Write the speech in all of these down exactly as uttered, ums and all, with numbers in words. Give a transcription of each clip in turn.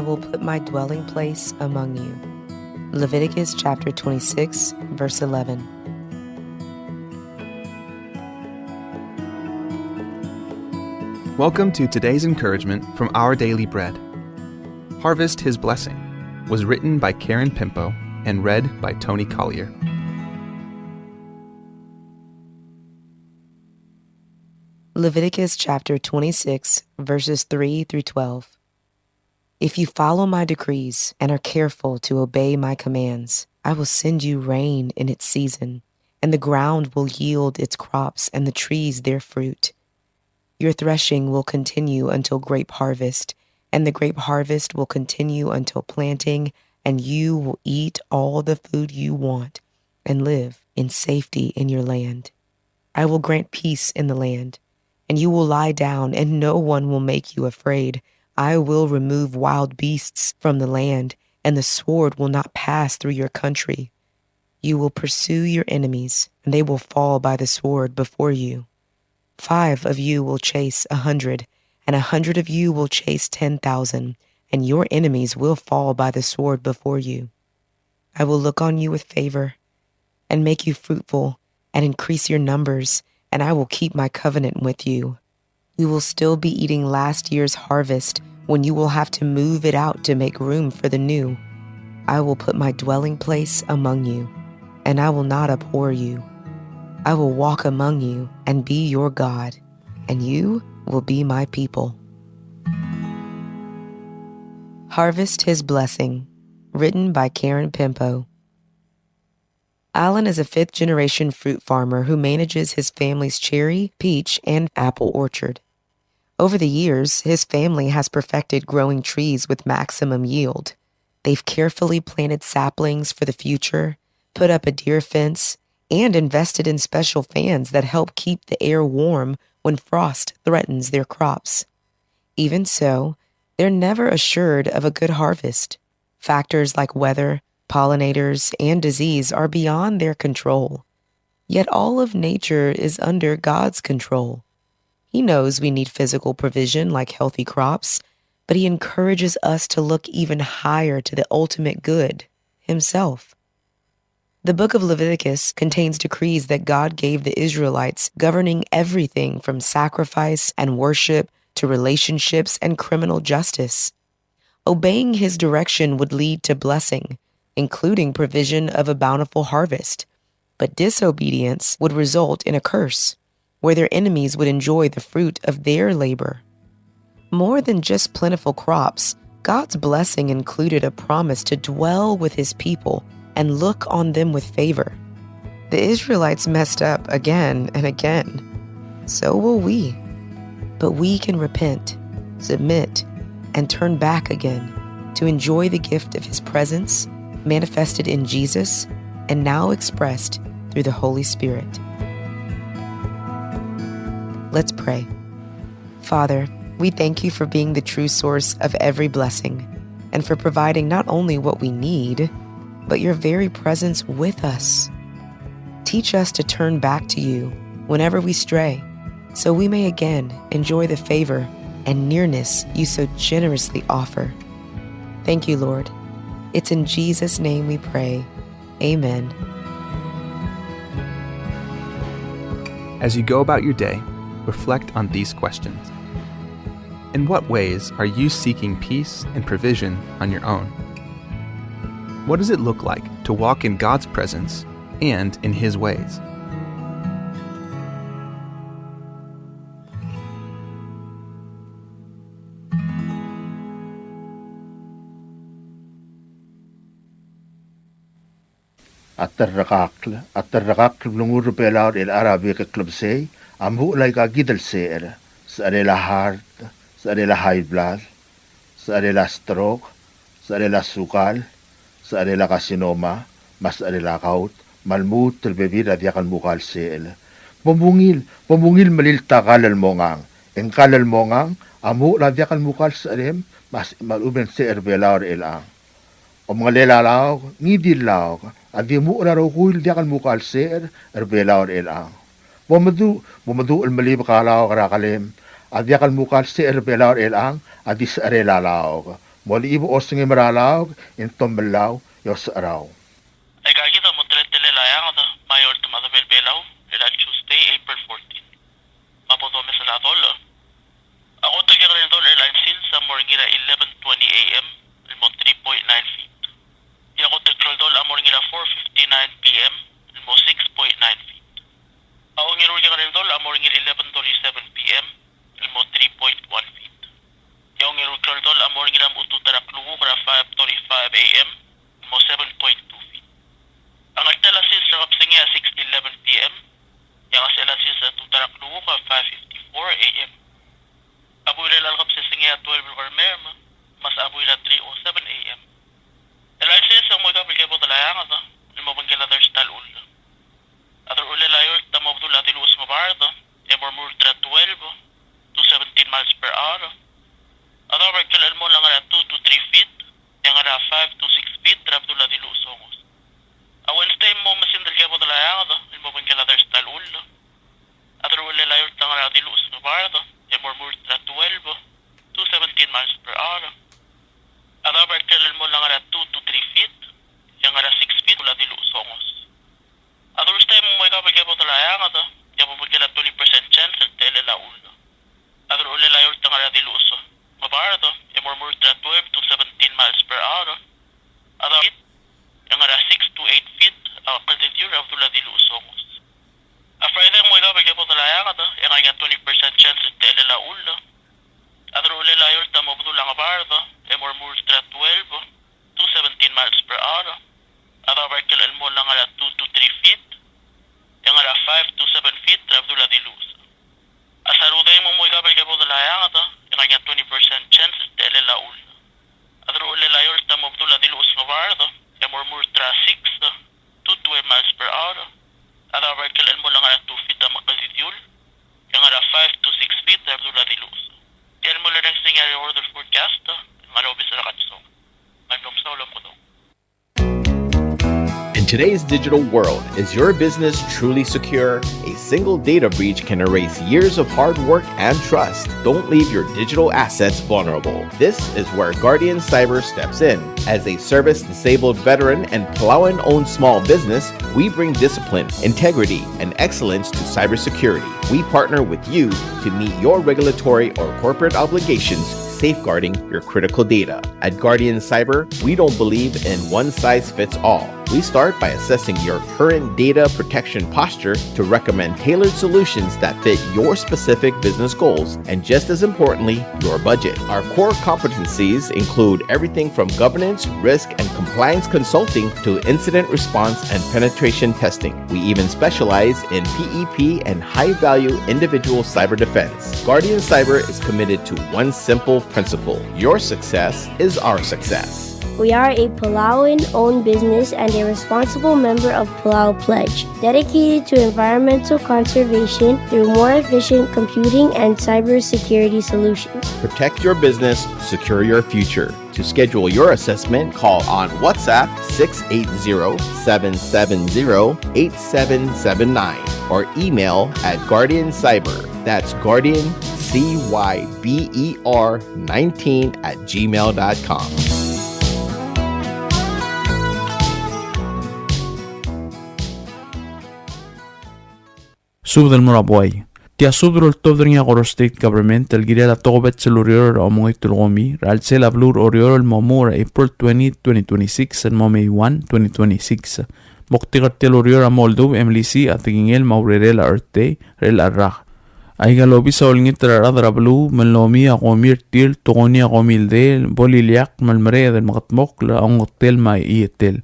will put my dwelling place among you. Leviticus chapter twenty-six, verse eleven. Welcome to today's encouragement from Our Daily Bread. Harvest His Blessing was written by Karen Pimpo and read by Tony Collier. Leviticus chapter twenty-six, verses three through twelve. If you follow my decrees and are careful to obey my commands, I will send you rain in its season, and the ground will yield its crops and the trees their fruit. Your threshing will continue until grape harvest, and the grape harvest will continue until planting, and you will eat all the food you want and live in safety in your land. I will grant peace in the land, and you will lie down, and no one will make you afraid. I will remove wild beasts from the land, and the sword will not pass through your country. You will pursue your enemies, and they will fall by the sword before you. Five of you will chase a hundred, and a hundred of you will chase ten thousand, and your enemies will fall by the sword before you. I will look on you with favor and make you fruitful and increase your numbers, and I will keep my covenant with you. You will still be eating last year's harvest when you will have to move it out to make room for the new. I will put my dwelling place among you, and I will not abhor you. I will walk among you and be your God, and you will be my people. Harvest His Blessing, written by Karen Pimpo. Alan is a fifth-generation fruit farmer who manages his family's cherry, peach, and apple orchard. Over the years, his family has perfected growing trees with maximum yield. They've carefully planted saplings for the future, put up a deer fence, and invested in special fans that help keep the air warm when frost threatens their crops. Even so, they're never assured of a good harvest. Factors like weather, pollinators, and disease are beyond their control. Yet all of nature is under God's control. He knows we need physical provision like healthy crops, but He encourages us to look even higher to the ultimate good, Himself. The book of Leviticus contains decrees that God gave the Israelites governing everything from sacrifice and worship to relationships and criminal justice. Obeying His direction would lead to blessing, including provision of a bountiful harvest, but disobedience would result in a curse, where their enemies would enjoy the fruit of their labor. More than just plentiful crops, God's blessing included a promise to dwell with His people and look on them with favor. The Israelites messed up again and again. So will we. But we can repent, submit, and turn back again to enjoy the gift of His presence, manifested in Jesus and now expressed through the Holy Spirit. Let's pray. Father, we thank You for being the true source of every blessing and for providing not only what we need, but Your very presence with us. Teach us to turn back to You whenever we stray, so we may again enjoy the favor and nearness You so generously offer. Thank You, Lord. It's in Jesus' name we pray. Amen. As you go about your day, reflect on these questions. In what ways are you seeking peace and provision on your own? What does it look like to walk in God's presence and in His ways? A terrekakl, a terrekakl el blengur er Belau er chelechang er a bek el klebesei a muchel aika kid el secher, secherel a heart, secherel a high blood, secherel a stroke, secherel a sukal, secherel a carcinoma, me a secherel a gout, me a lmuut el bebil er a diak el mukal secher. Bo mungil, bo mungil melilt a kall el mongang. E ng kall el mongang a muchel a diak el mukal secherem me a, me a lechub e ng secher er Belau er chelechang. Omengelel a laok, ngii di el laok, a di muchel a rokui el diak el mukal secher er Belau er chelechang. Bo meduch, bo meduch el melibek a laok er a kelem, a diak el mukal secher er Belau er chelechang a di secherel a laok. Mo lechib a osengem er a laok, e ng tomellau, e osecherau. Aika kid a mo teletelel a eanged, me a eolt me a debel Belau, er a Tuesday, April fourteen. Me bo domes er a dolech. A kot el kekerei el dolech er a line sils a mo er ngii er a eleven twenty A M, el mo three point nine feet. E a kot el klou el dolech a mo er ngii er a four fifty-nine P M, el mo six point nine feet. A ongeru el kekerei el dolech a mo er ngii er a eleven thirty-seven P M, el mo three point one feet. E a ongeru el klou el dolech a mo er ngii er a mechutechut er a klukuk er a five thirty-five A M, el mo seven point two feet. A ngeltel a sils er a kebesengei a six eleven P M, e a ngesechel a sils er a tutau er a klukuk a five fifty-four A M. A buil er a lekebesengei a twelve el kermem, me a sebechiu a three oh seven A M. E a line sils e ng mo ika el kebodel a eanged, el mo obengkel a dersta el chull. A derulel a eolt a mo bedul a diluches ngebard, e mo remurt er a twelve to seventeen miles per hour. A daob er a ikrel chelmoll a ngar er a two to three feet, e a ngar er a five to six feet er a bedul a diluches ongos. A Wednesday e mo mesingd el kebodel a eanged, el mo obengkel a dersta el chull. A derulel a eolt a ngar er a diluches ngebard, e mo remurt er a twelve to seventeen miles per hour. A daob er a ikrel chelmoll a ngar er a two to three feet, e a ngar er a six feet er a bedul a diluches ongos. A Thursday e mo ika el kebodel a eanged, e mo obengkel a twenty percent chance el techellel a chull. A derulel a eolt a ngar er a diluches ngebard, e mo remurt er a twelve to seventeen miles per hour. A daob er a ikrel, e a ngar er a six to eight feet a kldidiul er a bedul a diluches ongos. A Friday e mo ika el kebodel a eanged, e a ngar er ngii a twenty percent chance el techellel a chull. A derulel a eolt a mo bedul a ngebard, e mo remurt er a twelve to seventeen miles per hour. A daob er a ikrel chelmoll a ngar er a two to three feet, e a ngar er a five to seven feet er a bedul a diluches. A Saturday e mo ika el kebodel a eanged, e a ngar er ngii a twenty percent chance el techellel a chull. A derulel a eolt a mo bedul a diluches ngebard, e mo remurt er a six to twelve miles per hour. A daob er a ikrel chelmoll a ngar er a two feet a kldidiul, e a ngar er a five to six feet er a bedul a diluches. Tia el mo er a ngar er ngii a weather forecast, ngar er a obis er a Kansong. Me a lomsaul e mekedong. In today's digital world, is your business truly secure? A single data breach can erase years of hard work and trust. Don't leave your digital assets vulnerable. This is where Guardian Cyber steps in. As a service-disabled veteran and Palauan-owned small business, we bring discipline, integrity, and excellence to cybersecurity. We partner with you to meet your regulatory or corporate obligations, safeguarding your critical data. At Guardian Cyber, we don't believe in one size fits all. We start by assessing your current data protection posture to recommend tailored solutions that fit your specific business goals and, just as importantly, your budget. Our core competencies include everything from governance, risk, and compliance consulting to incident response and penetration testing. We even specialize in P E P and high-value individual cyber defense. Guardian Cyber is committed to one simple principle: your success is our success. We are a Palauan-owned business and a responsible member of Palau Pledge, dedicated to environmental conservation through more efficient computing and cybersecurity solutions. Protect your business, secure your future. To schedule your assessment, call on WhatsApp six eight zero, seven seven zero, eight seven seven nine or email at Guardian Cyber. That's Guardian C Y B E R nineteen at gmail dot com. Subed el mo er a buai. Tia subed el oltobed er ngii a Koror State Government el kirel a tokubets el ureor er a omengoit el komi er a chelsel a beluu er Oreor el mo muchel er a April twenty, twenty twenty-six el mo May one, twenty twenty-six. Moktek er tia el ureor a mo oldubech e melisiich a tekingel me a urerel a Earth Day er chelecha el rak. Aika el obis a olengit er a rechad er a beluu me lomi a komi er tir el tokoni a komi el deel, bo el ileakl me le mereched el mekedmokl a ongetel me a chietel.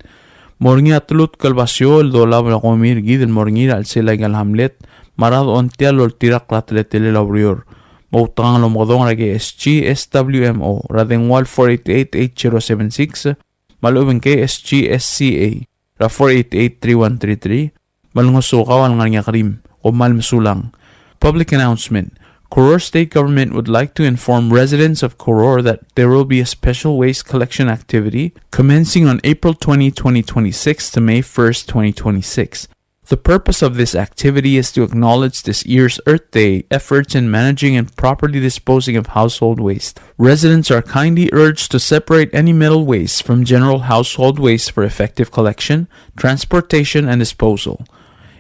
Mo er ngii a telutk el basio el dolab er a komi er kid el mo er ngii er a chelsel aika el hamlet, me a rechad a ongtil el oltirakl a teletelel a ureor. Mo outekangel omekedong er a K S G S W M O er a dengua el four eight eight eight zero seven six, me a lechub e ng K S G S C A er a four eight eight three one three three, me a le ngosukau a le ngar er ngii a kerim. Kom kmal mesulang. Public announcement. Koror State Government would like to inform residents of Koror that there will be a special waste collection activity commencing on April twenty, twenty twenty-six to May first, twenty twenty-six. The purpose of this activity is to acknowledge this year's Earth Day efforts in managing and properly disposing of household waste. Residents are kindly urged to separate any metal waste from general household waste for effective collection, transportation, and disposal.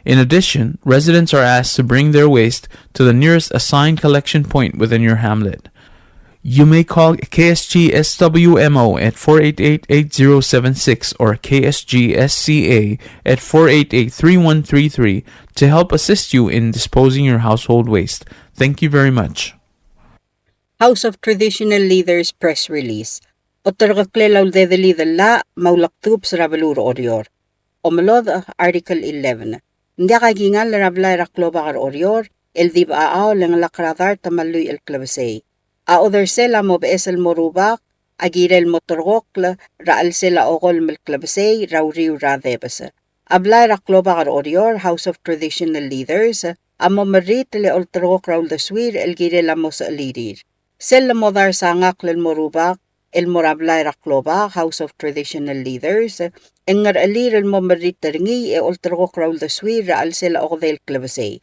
In addition, residents are asked to bring their waste to the nearest assigned collection point within your hamlet. You may call K S G S W M O at four eight eight, eight zero seven six or K S G S C A at four eight eight, three one three three to help assist you in disposing your household waste. Thank you very much. House of Traditional Leaders press release. Oterkeklel a uldedelid el llach me a ulekdubs er a beluu er Oreor. Omelodech, Article eleven. Ng diak a kingall er a blai er a klobak er Oreor el di bechachau el ngelakl er a dart me a lluich el klebesei. A odersel a mo beches el mo rubak a kirel mo terrekokl er a chelsel a okolem el klebesei er a uriul er a debes. A blai er a klobak er Oreor, House of Traditional Leaders, a mo merritel e olterekokl er a uldesuir el kirel a mo sechelirir. Sel lemodars a ngakl el mo rubak el mo er a blai er a klobak, House of Traditional Leaders, e ng ngerechelir el mo merritel er ngii e olterekokl er a uldesuir er a chelsel a okedei el klebesei.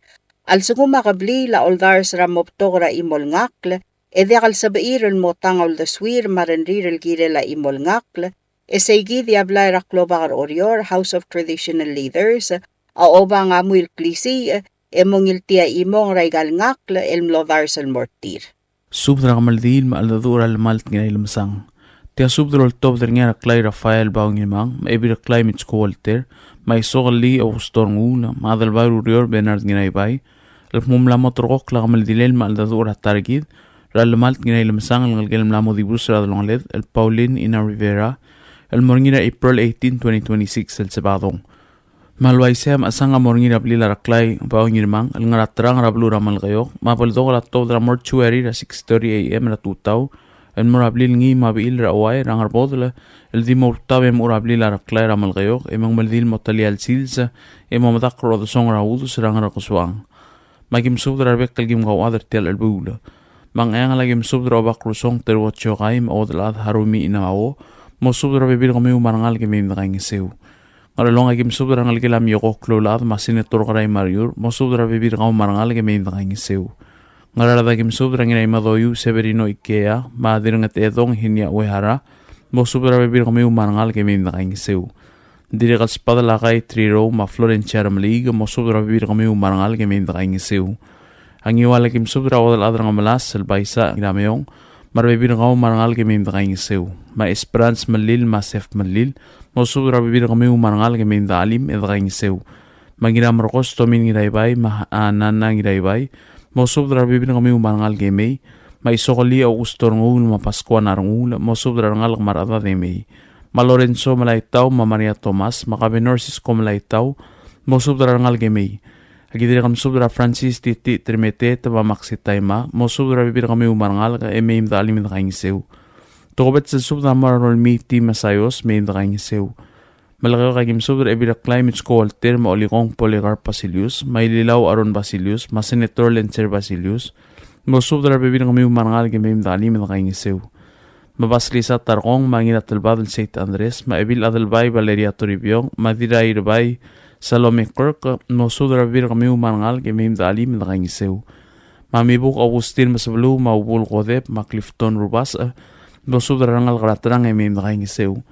A lsekum a kebliil a oldars er a mo betok er a chimo el ngakl, e diak el sebechir el mo tang a uldesuir me a rengrir el kirel a chimo el ngakl, e seikid e a blai er a klobak er Oreor, House of Traditional Leaders, a obang a mui el klisiich e mo ngiltii a chimong er aika el ngakl el mlodars el mo er tir. Subed er a kemeldiil me a cheldecheduch er a Lemalt Ngirailemesang. Tia subed el oltobed er ngii a Reklai Rafael Bao Ngirmang, me a Ebil Reklai Mitsko Walter, me a Isokelii Augusto Renguul, me a Adelbai er Oreor Bernard Ngiraibai, el kmo ng mla mo terrekokl a kemeldilel me a cheldecheduch er a ta er kid er a Lemalt Ngirailemesang el ngelekel a mla mo dibus er a delongeled el Pauline Ina Rivera, el mo er ngii er a April eighteen, twenty twenty-six el Sebadong. Me a le uaisei e a mechesang a mo er ngii er a blil a Reklai Bao Ngirmang el ngar er a Terang er a beluu er a Melekeok, me a beldokel a tobed er a mortuary er a six thirty A M er a tutau el mo er a blil ngii me a bechil er a Uai er a Ngerbodel el di mo ultab e mo er a blil a Reklai er a Melekeok e mengemeldiil mo telia el sils e mo medakl er a odesongel er a Udes er a Ngerkesoaol. Me aki mesubed er a rebek el kim kauchad er tia el chelebuul. Me a Ngcheangel aki mesubed er a Obak Rusong Teruo Tiokai me a Odelchad Harumi Inamao, mosubed er a rebebil er kemiu me a rengalek e mei me dekaingeseu. Ngerchelong aki mesubed er a rengelekel a Mioko Kloulechad me a Senator Kerai Mariur, mosubed er a rebebil er kau me a rengalek e mei me dekaingeseu. Ngaraard aki mesubed er a Ngiraimedoiu Severino Ikea me a Dirrengetedong Hinia Uehara, mosubed er a rebebil er kemiu me a rengalek e mei me dekaingeseu. Dirrek el sbadel a Kai Trirou me a Florencia Remeliik, mosubed er a rebebil er kemiu me a rengalek e mei me dekaingeseu. A Ngiwal aki mesubed er a Odelchad er a Ngemelas el Baisa Ngirameong, me a rebebil er kau me a rengalek e mei me dekaingeseu. Me a Esperance Melil me a Sef Melil, mosubed er a rebebil er kemiu me a rengalek e mei me dechelim e dekaingeseu. Me a Ngiramerkos Tomin Ngiraibai me a Nana Ngiraibai, mosubed er a rebebil er kemiu me a rengalek e mei. Me a Isokelii Augusto Renguul me a Pascuana Renguul, mosubed er a rengalek me a rechedad e mei. Me a Lorenzo Melaitau me a Maria Thomas me a Kabenor Sisko Melaitau, mosubed er a rengalek e mei. Aki dirrek el mesubed er a Francis Titi Tremetet me a Maxi Taima, mosubed er a rebebil er kemiu me a rengalek e mei me dechelim e dekaingeseu. Tokubets el subed a mo er a Rolmii T. Masaios, mei me dekaingeseu. Melekeok aki mesubed er a Ebil Reklai Mitsko Walter me a Olikong Polycarp Basilius me a Ililau Aaron Basilius me a Senator Lencer Basilius, mosubed er a rebebil er kemiu me a rengalek e mei me dechelim e dekaingeseu. Me a Basilisa Tarkong me a Ngiratelbadel Seit Andres me a Ebil Adelbai Valeria Toribiong me a Dirrairebai Salome Kirk, mosubed er a rebebil er kemiu me a rengalek e mei me dechelim e dekaingeseu. Me a Mibuk Augustin Mesebeluu me a Ubul Kodep me a Clifton Rubasech, mosubed er a rengalek er a Terang e mei me dekaingeseu.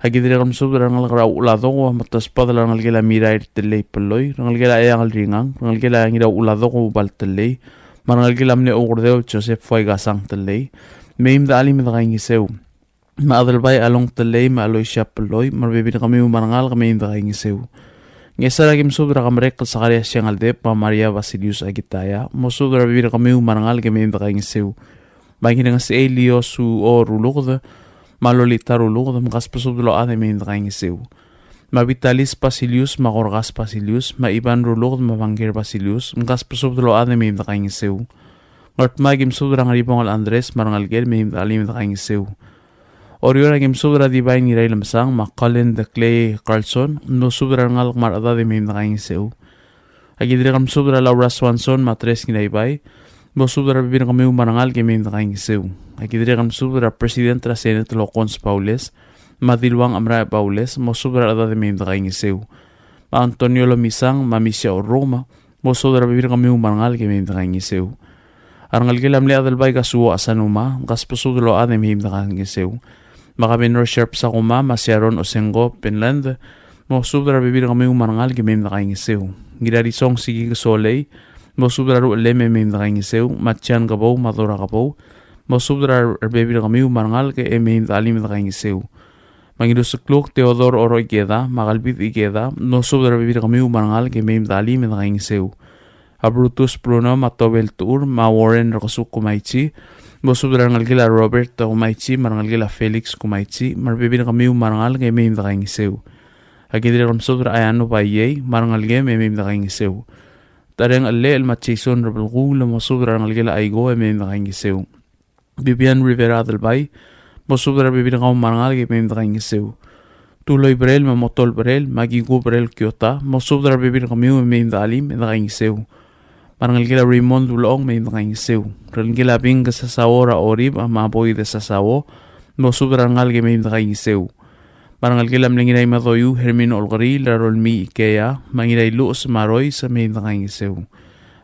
Aki dirrek el mesubed er a rengalek er a Ucheladoko me te sbadel a rengelekel a Mirair Tellei Pelloi, rengelekel a Eangel Ringang, rengelekel a Ngiraucheladoko Ubal Tellei, me a rengelekel a mle Oukerdeu Joseph Fuaikasang Tellei, mei me dechelim e dekaingeseu. Me a Adelbai Along Tellei me a Aloisia Pelloi, me a rebebil er kemiu me a rengalek e mei me dekaingeseu. Ngchesar aki mesubed er a Kemerek el Sakarias Siangeldeb me a Maria Basilius Akitaya, mosubed er a rebebil er kemiu me a rengalek e mei me dekaingeseu. Me a Ngirengesechei Liosuo Ruluked me a Lolita Ruluked, mkasbesubed el ochad e mei me dekaingeseu. Me a Vitalis Basilius me a Gorgas Basilius me a Ivan Ruluked me a Bangker Basilius, mkasbesubed el ochad e mei me dekaingeseu. Ngardmau aki mesubed er a Ngeribongel Andres me a rengelekel, mei me dechelim e dekaingeseu. Oreor aki mesubed er a Divine Ngirailemesang me a Colin de Clay Carlson, mosubed er a rengalek me a rechedad e mei me dekaingeseu. Aki dirrek el mesubed er a Laura Swanson me a Tres Ngiraibai, mosubed er a rebebil er kemiu me a rengalek e mei me dekaingeseu. Aki dirrek el mesubed er a President er a Senate el Hokkons Baules me a Diluang Amrae Baules, mosubed er a rechedad e mei me dekaingeseu. Antonio Lomisang, me a Misia Oruma, mosubed er a rebebil er kemiu me a rengalek e mei me dekaingeseu. A rengelekel a mle Adelbai Kasuo Asanuma, kasbesubed el ochad e mei me dekaingeseu. Me a Governor Sharp Sakuma, me a Sharon Osengo Penland, mosubed er a rebebil er kemiu me a rengalek e mei me dekaingeseu. Ngirarisong Sikik Solei, mosubed er a ruchelem e mei me dekaingeseu, me a Jan Kebou, me a Dora Kebou, mosubed er a rebebil er kemiu me a rengalek e mei me dechelim e dekaingeseu. Me a Ngirusekluk Theodore Oro Ikeda, me a Kalbid Ikeda, mosubed er a rebebil er kemiu me a rengalek e mei me dechelim e dekaingeseu. A Brutus Bruno, me a Tobel Tuur, me a Warren Rekesuk Kumaichi, mosubed er a rengelekel a Robert Kumaichi, me a rengelekel a Felix Kumaichi, me a rebebil er kemiu me a rengalek e mei me dekaingeseu. Aki dirrek el msubed er a Ayano Baiei, me a rengelekem e mei me dekaingeseu. Tareng Elechel me a Jason Rebelkuul, mosubed er a rengelekel a Aiko e mei me dekaingeseu. Vivian Rivera Adelbai, mosubed er a rebebil er kau me a rengalek e mei me dekaingeseu. Tuloi Brel, me a Motol Brel, me a Kiku Brel Kiota, mosubed er a rebebil er kemiu e mei me dechelim e dekaingeseu. Me a rengelekel a Raymond Ulechong e mei me dekaingeseu. Rengelekel a Bing Sasao er a Orib, me a Boy de Sasao, mosubed er a rengalek e mei me dekaingeseu. Me a rengelekel a mle Ngiraimadoiu Hermino Olkeriil, er a Rolmii Ikea, me a Ngirailuches me a Rois e mei me dekaingeseu.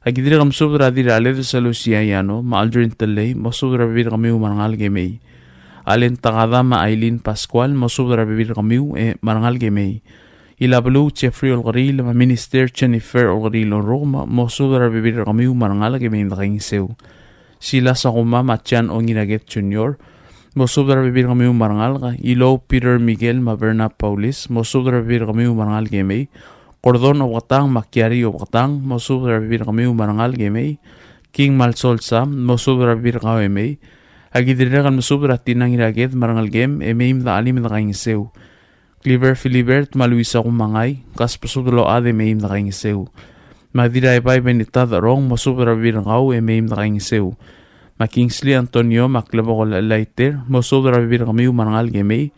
Aki dirrek el msubed er a Dirraled Salusia Iano, me a Aldrin Telei, mosubed er a rebebil er kemiu me a rengalek e mei. Allen Takada me a Aileen Pascual, mosubed er a rebebil er kemiu e me a rengalek e mei. Ilabeluu Jeffrey Olkeriil, me a Minister Jennifer Olkeriil Orrukem, mosubed er a rebebil er kemiu me a rengalek e mei me dekaingeseu. Silas Sakuma me a Jan Ongiraket Junior, mosubed er a rebebil er kemiu me a rengalek. Ilou Peter Miguel me a Bernard Paulis, mosubed er a rebebil er kemiu me a rengalek e mei. Gordon Obeketang me a Kiari Obeketang, mosubed er a rebebil er kemiu me a rengalek e mei. King Malsol Sam, mosubed er a rebebil er kau e mei. Aki dirrek el mesubed er a Tina Ngiraked me a rengelekem e mei me dechelim e dekaingeseu. Cliver Philibert me a Luisa Kumangai, kasbesubed el ochad e mei me dekaingeseu. Me a Dirraibai Benita Derong, mosubed er a rebebil er kau e mei me dekaingeseu. Me a Kingsley Antonio me a Klebokol Laiter, mosubed er a rebebil er kemiu me a rengalek e mei.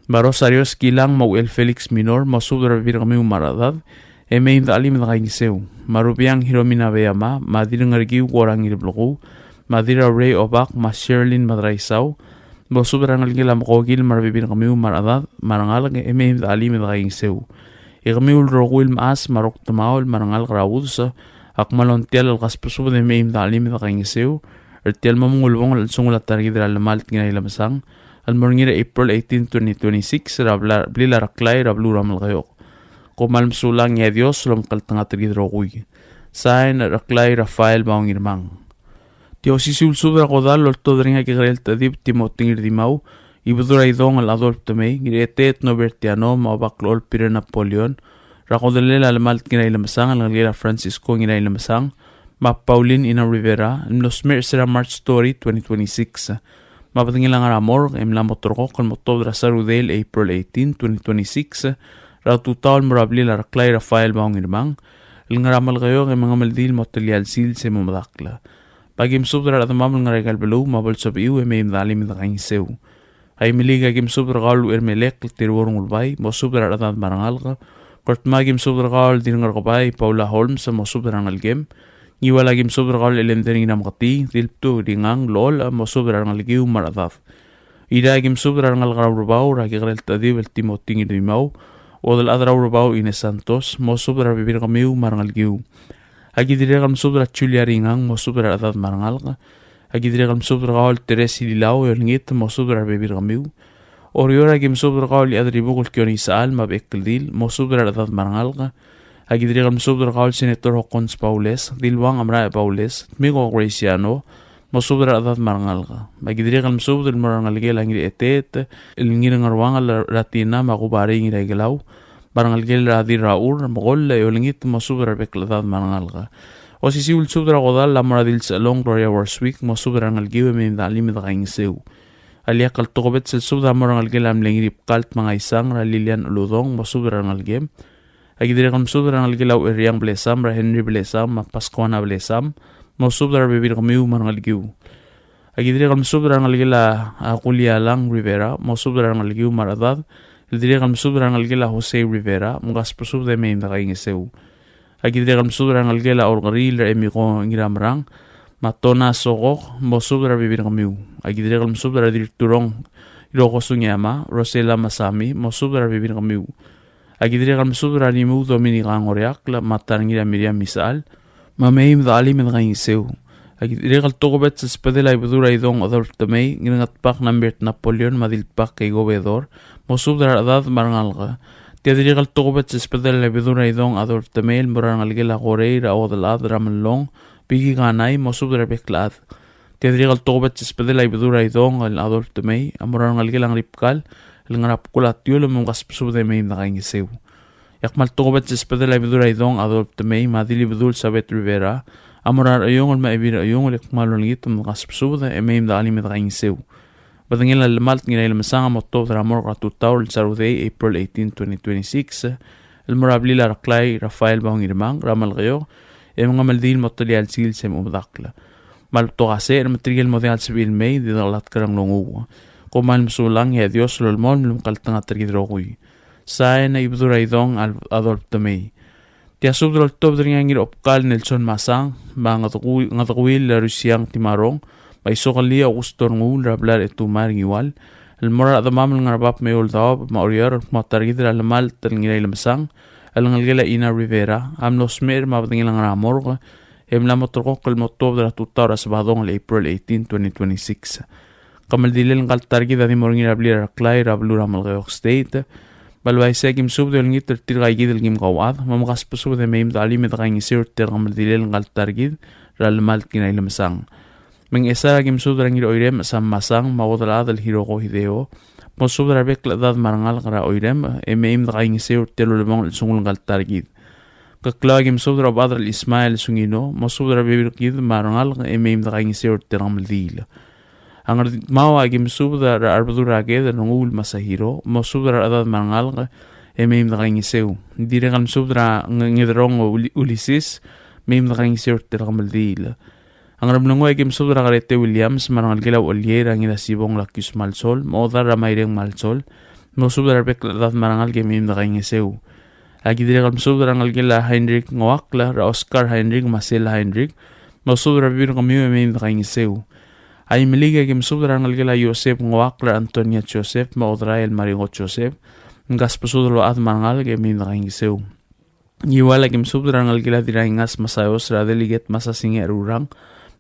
Me a Rosario Skilang me a Uchel Felix Minor, mosubed er a rebebil er kemiu me a rechedad e mei me dechelim e dekaingeseu. Me a Rubiang Hiromi Nabeyama, me a Dirrengerkiu Korang Ireblekuu, me a Dirraurei Obak, me a Sherlyn Madraisau, mosubed er a rengelekel a Mekokil me a rebebil er kemiu me a rechedad me a rengalek e mei me dechelim e dekaingeseu. E kemiu el rokui el mechas me a rokdemaol me a rengalek er a Udes, a kmal ongtiall el kasbesubed e mei me dechelim e dekaingeseu er tia el mo mengulebongel el chelsengul a ta er kid er a Lemalt Ngirailemesang el mo er ngii er a April eighteen, twenty twenty-six, er a bla-, blil a Reklai er a beluu er a Melekeok. Kom kmal mesulang e a Dios a lomekngeltengat er kid el rokui. Sign, Reklai Rafael Bao Ngirmang. Tia osisiu el subed er a kodall el oltobed er ngii a Kekerel Tedib Timothy Ngirdimau, Ibedul er a Idong el Adolf Temei, Ngiretet Nobertiano, me a Obaklechol Peter Napoleon, er a kodellel a Lemalt Ngirailemesang, el ngelekel a Francisco Ngirailemesang, me a Pauline Ina Rivera, el mlo smecher er a March thirty, twenty twenty-six. Me a bedengel a ngar er a morgue e mla mo terrekokl el mo tuobed er a Saturday el April eighteen, twenty twenty-six, er a tutau el mo er a blil a Reklai Rafael Bao Ngirmang el ngar er a Melekeok e mengemeldiil el mo telia el sils e mo medakl. Aki mesubed er a rechedemam el ngar er aika el beluu me a bo lsebechiu e mei me dechelim e dekaingeseu. Aimeliik, aki mesubed er kau el Uchermelek el Teruo Rengulbai, mosubed er a rechedad me a rengalek. Ngardmau, aki mesubed er kau el Dirrengerkebai Paula Holmes, mosubed er a rengelekem. Ngiwal, aki mesubed er kau el Elender Ngirameketii, Dilbtu Ringang Lool, mosubed er a rengelekiu me a rechedad. Irrai, aki mesubed er a rengalek er a Urebau er a Kekerel Tedib el Timothy Ngirdimau, Uodelchad er a Urebau Ines Santos, mosubed er a rebebil er kemiu me a rengelekiu. Aki dirrek el mesubed er a Julia Ringang, mosubed er a rechedad me a rengalek. Aki dirrek el mesubed er kau el Teres Ililau e olengit, mosubed er a rebebil er kemiu. Oreor, aki mesubed er kau el Iechadribukel Kione Isechal me a Bechekeldil, mosubed er a rechedad me a rengalek. Aki dirrek el mesubed er kau el Senator Hokkons Baules, Diluang Amrae Baules, Tmiko Graciano, mosubed er a rechedad me a rengalek. Aki dirrek el mesubed el mo er a rengelekel a Ngirechetet el Ngirngeruangel er a Tina me a Kubarei Ngiraikelau, me a rengelekel a Dirrachur, me koll e olengit, mosubed er a rebek el chedad me a rengalek. Osisiu el subed er a kodall a mo er a Dilsechelong Gloria Worswick, mosubed er a rengelekiu e mei me dechelim e dekaingeseu. A ileakl el tokubets el subed a mo er a rengelekel a mle Ngiribkal Tmangaisang er a Lilian Uludong, mosubed er a rengelekem. Aki dirrek el mesubed er a rengelekel a Ucherriang Blesam er a Henry Blesam me a Pascuana Blesam, mosubed er a rebebil er kemiu me a rengelekiu. Aki dirrek el mesubed er a rengelekel a, a Kulialang Rivera, mosubed er a rengelekiu me a rechedad. El dirrek el mesubed er a rengelekel a Jose Rivera, mkasbesubed e mei me dekaingeseu. Aki dirrek el mesubed er a rengelekel a Olkeriil er a Emiko Ngiramerang, me a Tona Sokok, mosubed er a rebebil er kemiu. Aki dirrek el mesubed er a Dirturong Hiroko Sugiyama, Rosela Masami, mosubed er a rebebil er kemiu. Aki dirrek el mesubed er a Rimuu Dominica Ngoriakl, me a Tarngir a Miriam Isechal, me mei me de chelim e de kaingeseu. Aki dirrek el tokubets el sbedel a Ibedul er a Idong Adolf Temei, Ngirngetbak Nambert Napoleon, me a Dilbak Keiko Bedor, mosubed er a rechedad me a rengalek. Tia dirrek el tokubets el sbedel a Ibedul er a Idong Adolf Temei el mo er a rengelekel a Korei er a Odelchad er a Melong, Biki Kanai, mosubed er a rebek el chad. Tia dirrek el tokubets el sbedel a Ibedul er a Idong el Adolf Temei a mo er a rengelekel a Ngeribkal el ngar er a bkul a Tiul, me mkasbesubed e mei me de kaingeseu. E a kmal tokubets el sbedel a Ibedul er a Idong Adolf Temei me a Dilibedul Sabet Rivera a mo er a Rechiungel me a Ebil Rechiungel, e kmal olengit me mkasbesubed e mei me de chelim e de kaingeseu. Bedengel a Lemalt Ngirailemesang a mo tuobed er a morgue er a tutau el Saturday, April eighteen, twenty twenty-six, el mo er a blil a Reklai Rafael Bao Ngirmang er a Melekeok, e mengemeldiil el mo telia el sils e mo medakl. Me a le betok a secher me tirke el mo diak el sebechir el mei, di dekelatk er a nglunguuch. Kom kmal mesulang, e a Dios a lolemolem el omekngeltengat er kid el rokui. Sain, a Ibedul er a Idong Al-, Adolf Temei. Tia subed el oltobed er ngii a Ngirobkal Nelson Masang, me a Ngedekui-, Ngedekuil Rusiang Timarong, me a Isokelii Augusto Renguul er a blai er a Chetumal er a Ngiwal, el mo er a rechedemam el ngar er a bab me a eou el daob me a Oreor, el kmo a ta er kid er a Lemalt el Ngirailemesang el ngelekel a Ina Rivera a mlo smecher me a bedengel a ngar er a morgue, e mla mo terrekokl el mo tuobed er a tutau er a Sebadong el April eighteen, twenty twenty-six. Kemeldilel ngka el ta er kid a di mo er ngii er a blil a Reklai er a beluu er a Melekeok State. Me a le uaisei e aki mesubed e olengit er tirka kid el kim kauchad, me mkasbesubed e mei me de chelim e de kaingeseu er tia el kemeldilel ngka el ta er kid er a Lemalt Ngirailemesang. Me Ngchesar, aki mesubed er a Ngiroirem Sam Masang me a Uodelchad el Hiroko Hideo, mosubed er a rebek el chedad me a rengalek er a Oirem e mei me de kaingeseu er tia el ulebongel el sengul ngka el ta er kid. Keklau, aki mesubed er a Obechad el Ismael Sungino, mosubed er a rebebil er kid me a rengalek e mei me de kaingeseu er tia el kemeldiil. A Ngardmau, aki mesubed er a Arbedul er a Ked el Renguul Masahiro, mosubed er a rechedad me a rengalek e mei me de kaingeseu. Dirrek el mesubed er a Nge-, Ngederong Uli-, Ulises, mei me de kaingeseu er tia el kemeldiil. A Ngeremlengui, aki mesubed er a Kerete Williams me a rengelekel a Ucheliei er a Ngirasibong el Akius Malsol me a Odar er a Maireng Malsol, mosubed er a rebek el chedad me a rengalek e mei me de kaingeseu. Aki dirrek el mesubed er a rengelekel a Heinrich Ngeuakl, er a Oscar Heinrich me a Sela Heinrich, mosubed er a rebebil er kemiu e mei me de kaingeseu. A Imeliik, aki mesubed er a rengelekel a Joseph Ngeuakl, er a Antonia Joseph me a Odrael Maringo Joseph, mkasbesubed el ochad me a rengalek e mei me de kaingeseu. Ngiwal, aki mesubed er a rengelekel a Dirraingas Masaios, er a Delegate Masasinge Rurang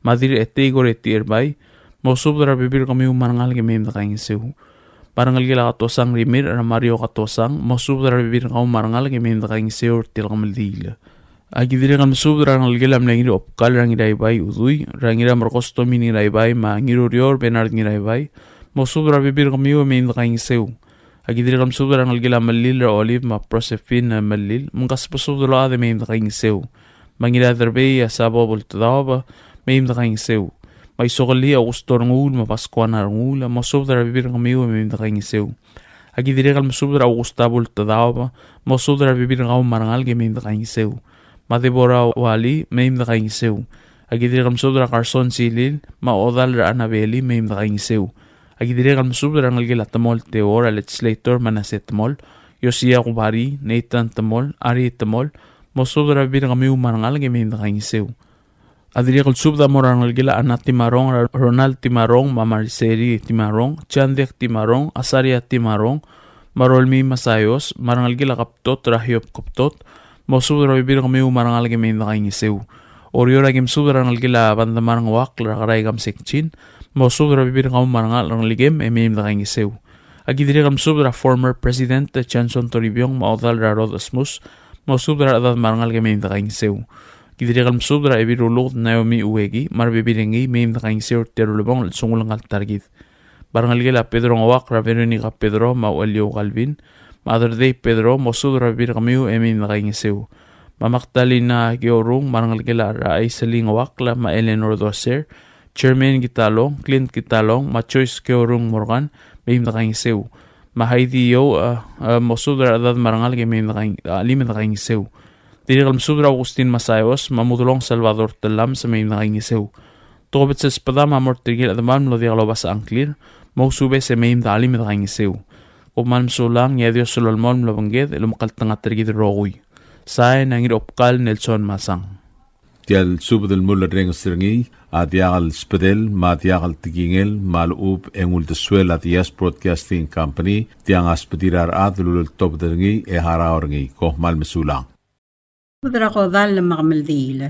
me a Dirretei Koreti Erbai, mosubed er a rebebil er kemiu me a rengalek e mei me de kaingeseu. Me a rengelekel a Katosang Rimirch, er a Mario Katosang, mosubed er a rebebil er kau me a rengalek e mei me de kaingeseu er tia el kemeldiil. Aki dirrek el mesubed er a rengelekel a mle Ngirobkal er a Ngiraibai Udui, er a Ngiramerkos Tomin Ngiraibai me a Ngirurior Bernard Ngiraibai, mosubed er a rebebil er kemiu e mei me de kaingeseu. Aki dirrek el mesubed er a rengelekel a Melil, er a Olive me a Prosefin Melil, mkasbesubed el ochad e mei me de kaingeseu. Me a Ngiraderbei a Sabo Bultedaob, mei me de kaingeseu. Me a Isokelii Augusto Renguul me a Pascuana Renguul, mosubed er a rebebil er kemiu e mei me de kaingeseu. Aki dirrek el mesubed er a Augusta Bultedaob, mosubed er a rebebil er kau me a rengalek e mei me de kaingeseu. Me a Deborah Wali, mei me de kaingeseu. Aki dirrek el mesubed er a Carson Silil me a Odal er a Annabeli, mei me de kaingeseu. Aki dirrek el mesubed er a rengelekel a Temol Teor, a Legislator Manasseh Temol, Yosia Kubari, Nathan Temol, Ari Temol, mosubed er a rebebil er kemiu me a rengalek e mei me de kaingeseu. A dirrek el subed a mo er a rengelekel a Ana Timarong, er a Ronald Timarong me a Mariseri Timarong, Chandek Timarong, Asaria Timarong, me a Rolmii Masaios, me a rengelekel a Kebtot, er a Hiob Kebtot, mosubed er a rebebil er kemiu me a rengalek e mei me de kaingeseu. Oreor, aki mesubed er a rengelekel a Bandamar Ngeuakl, er a Kerai Kamsek Chin, mosubed er a rebebil er kau me a rengalek er a Ngelikem e mei me de kaingeseu. Aki dirrek el mesubed er a former President Johnson Toribiong me a Odal er a Rod Asmus, mosubed er a rechedad me a rengalek e mei me de kaingeseu. Aki dirrek el mesubed er a Ebil Ruluked Naomi Ueki me a rebebil er ngii, mei me de kaingeseu er tia el ulebongel el sengul ngka el ta er kid. Me a rengelekel a Pedro Ngeuakl, er a Veronica Pedro me a Ucheliou Calvin me a Derdei Pedro, mosubed er a rebebil er kemiu e mei me de kaingeseu. Me a Magdalena Keorung me a rengelekel a Aiseli Ngeuakl me a Eleanor Doser, Germain Kitalong, Clint Kitalong, me a Joyce Keorung Morgan, mei me de kaingeseu. Me a Heidi Io, a, a, mosubed er a rechedad me a rengalek e mei me de kaing-, a, chelim e de kaingeseu. Dirrek el mesubed er a Augustin Masaios me a Mudelong Salvador Tellames, mei me de kaingeseu. Tokubets el sbedam a mo er tirke el chedemam el mlo diak lobasech a ngklir, mousubes e mei me de chelim e de kaingeseu. Kom kmal mesulang, e a Dios a lolemolem el obengked el omekngeltengat er kid el rokui. Sain, a Ngirobkal Nelson Masang. Tia el subed el mulerrenges er ngii a diak el sbedel me a diak el tekingel me a lechub e ng uldesuel a Diaz Broadcasting Company, tiang a sbedir a rechad el uleltobed er ngii e harau er ngii. Kom kmal mesulang. Subed er a kodall me a kemeldiil.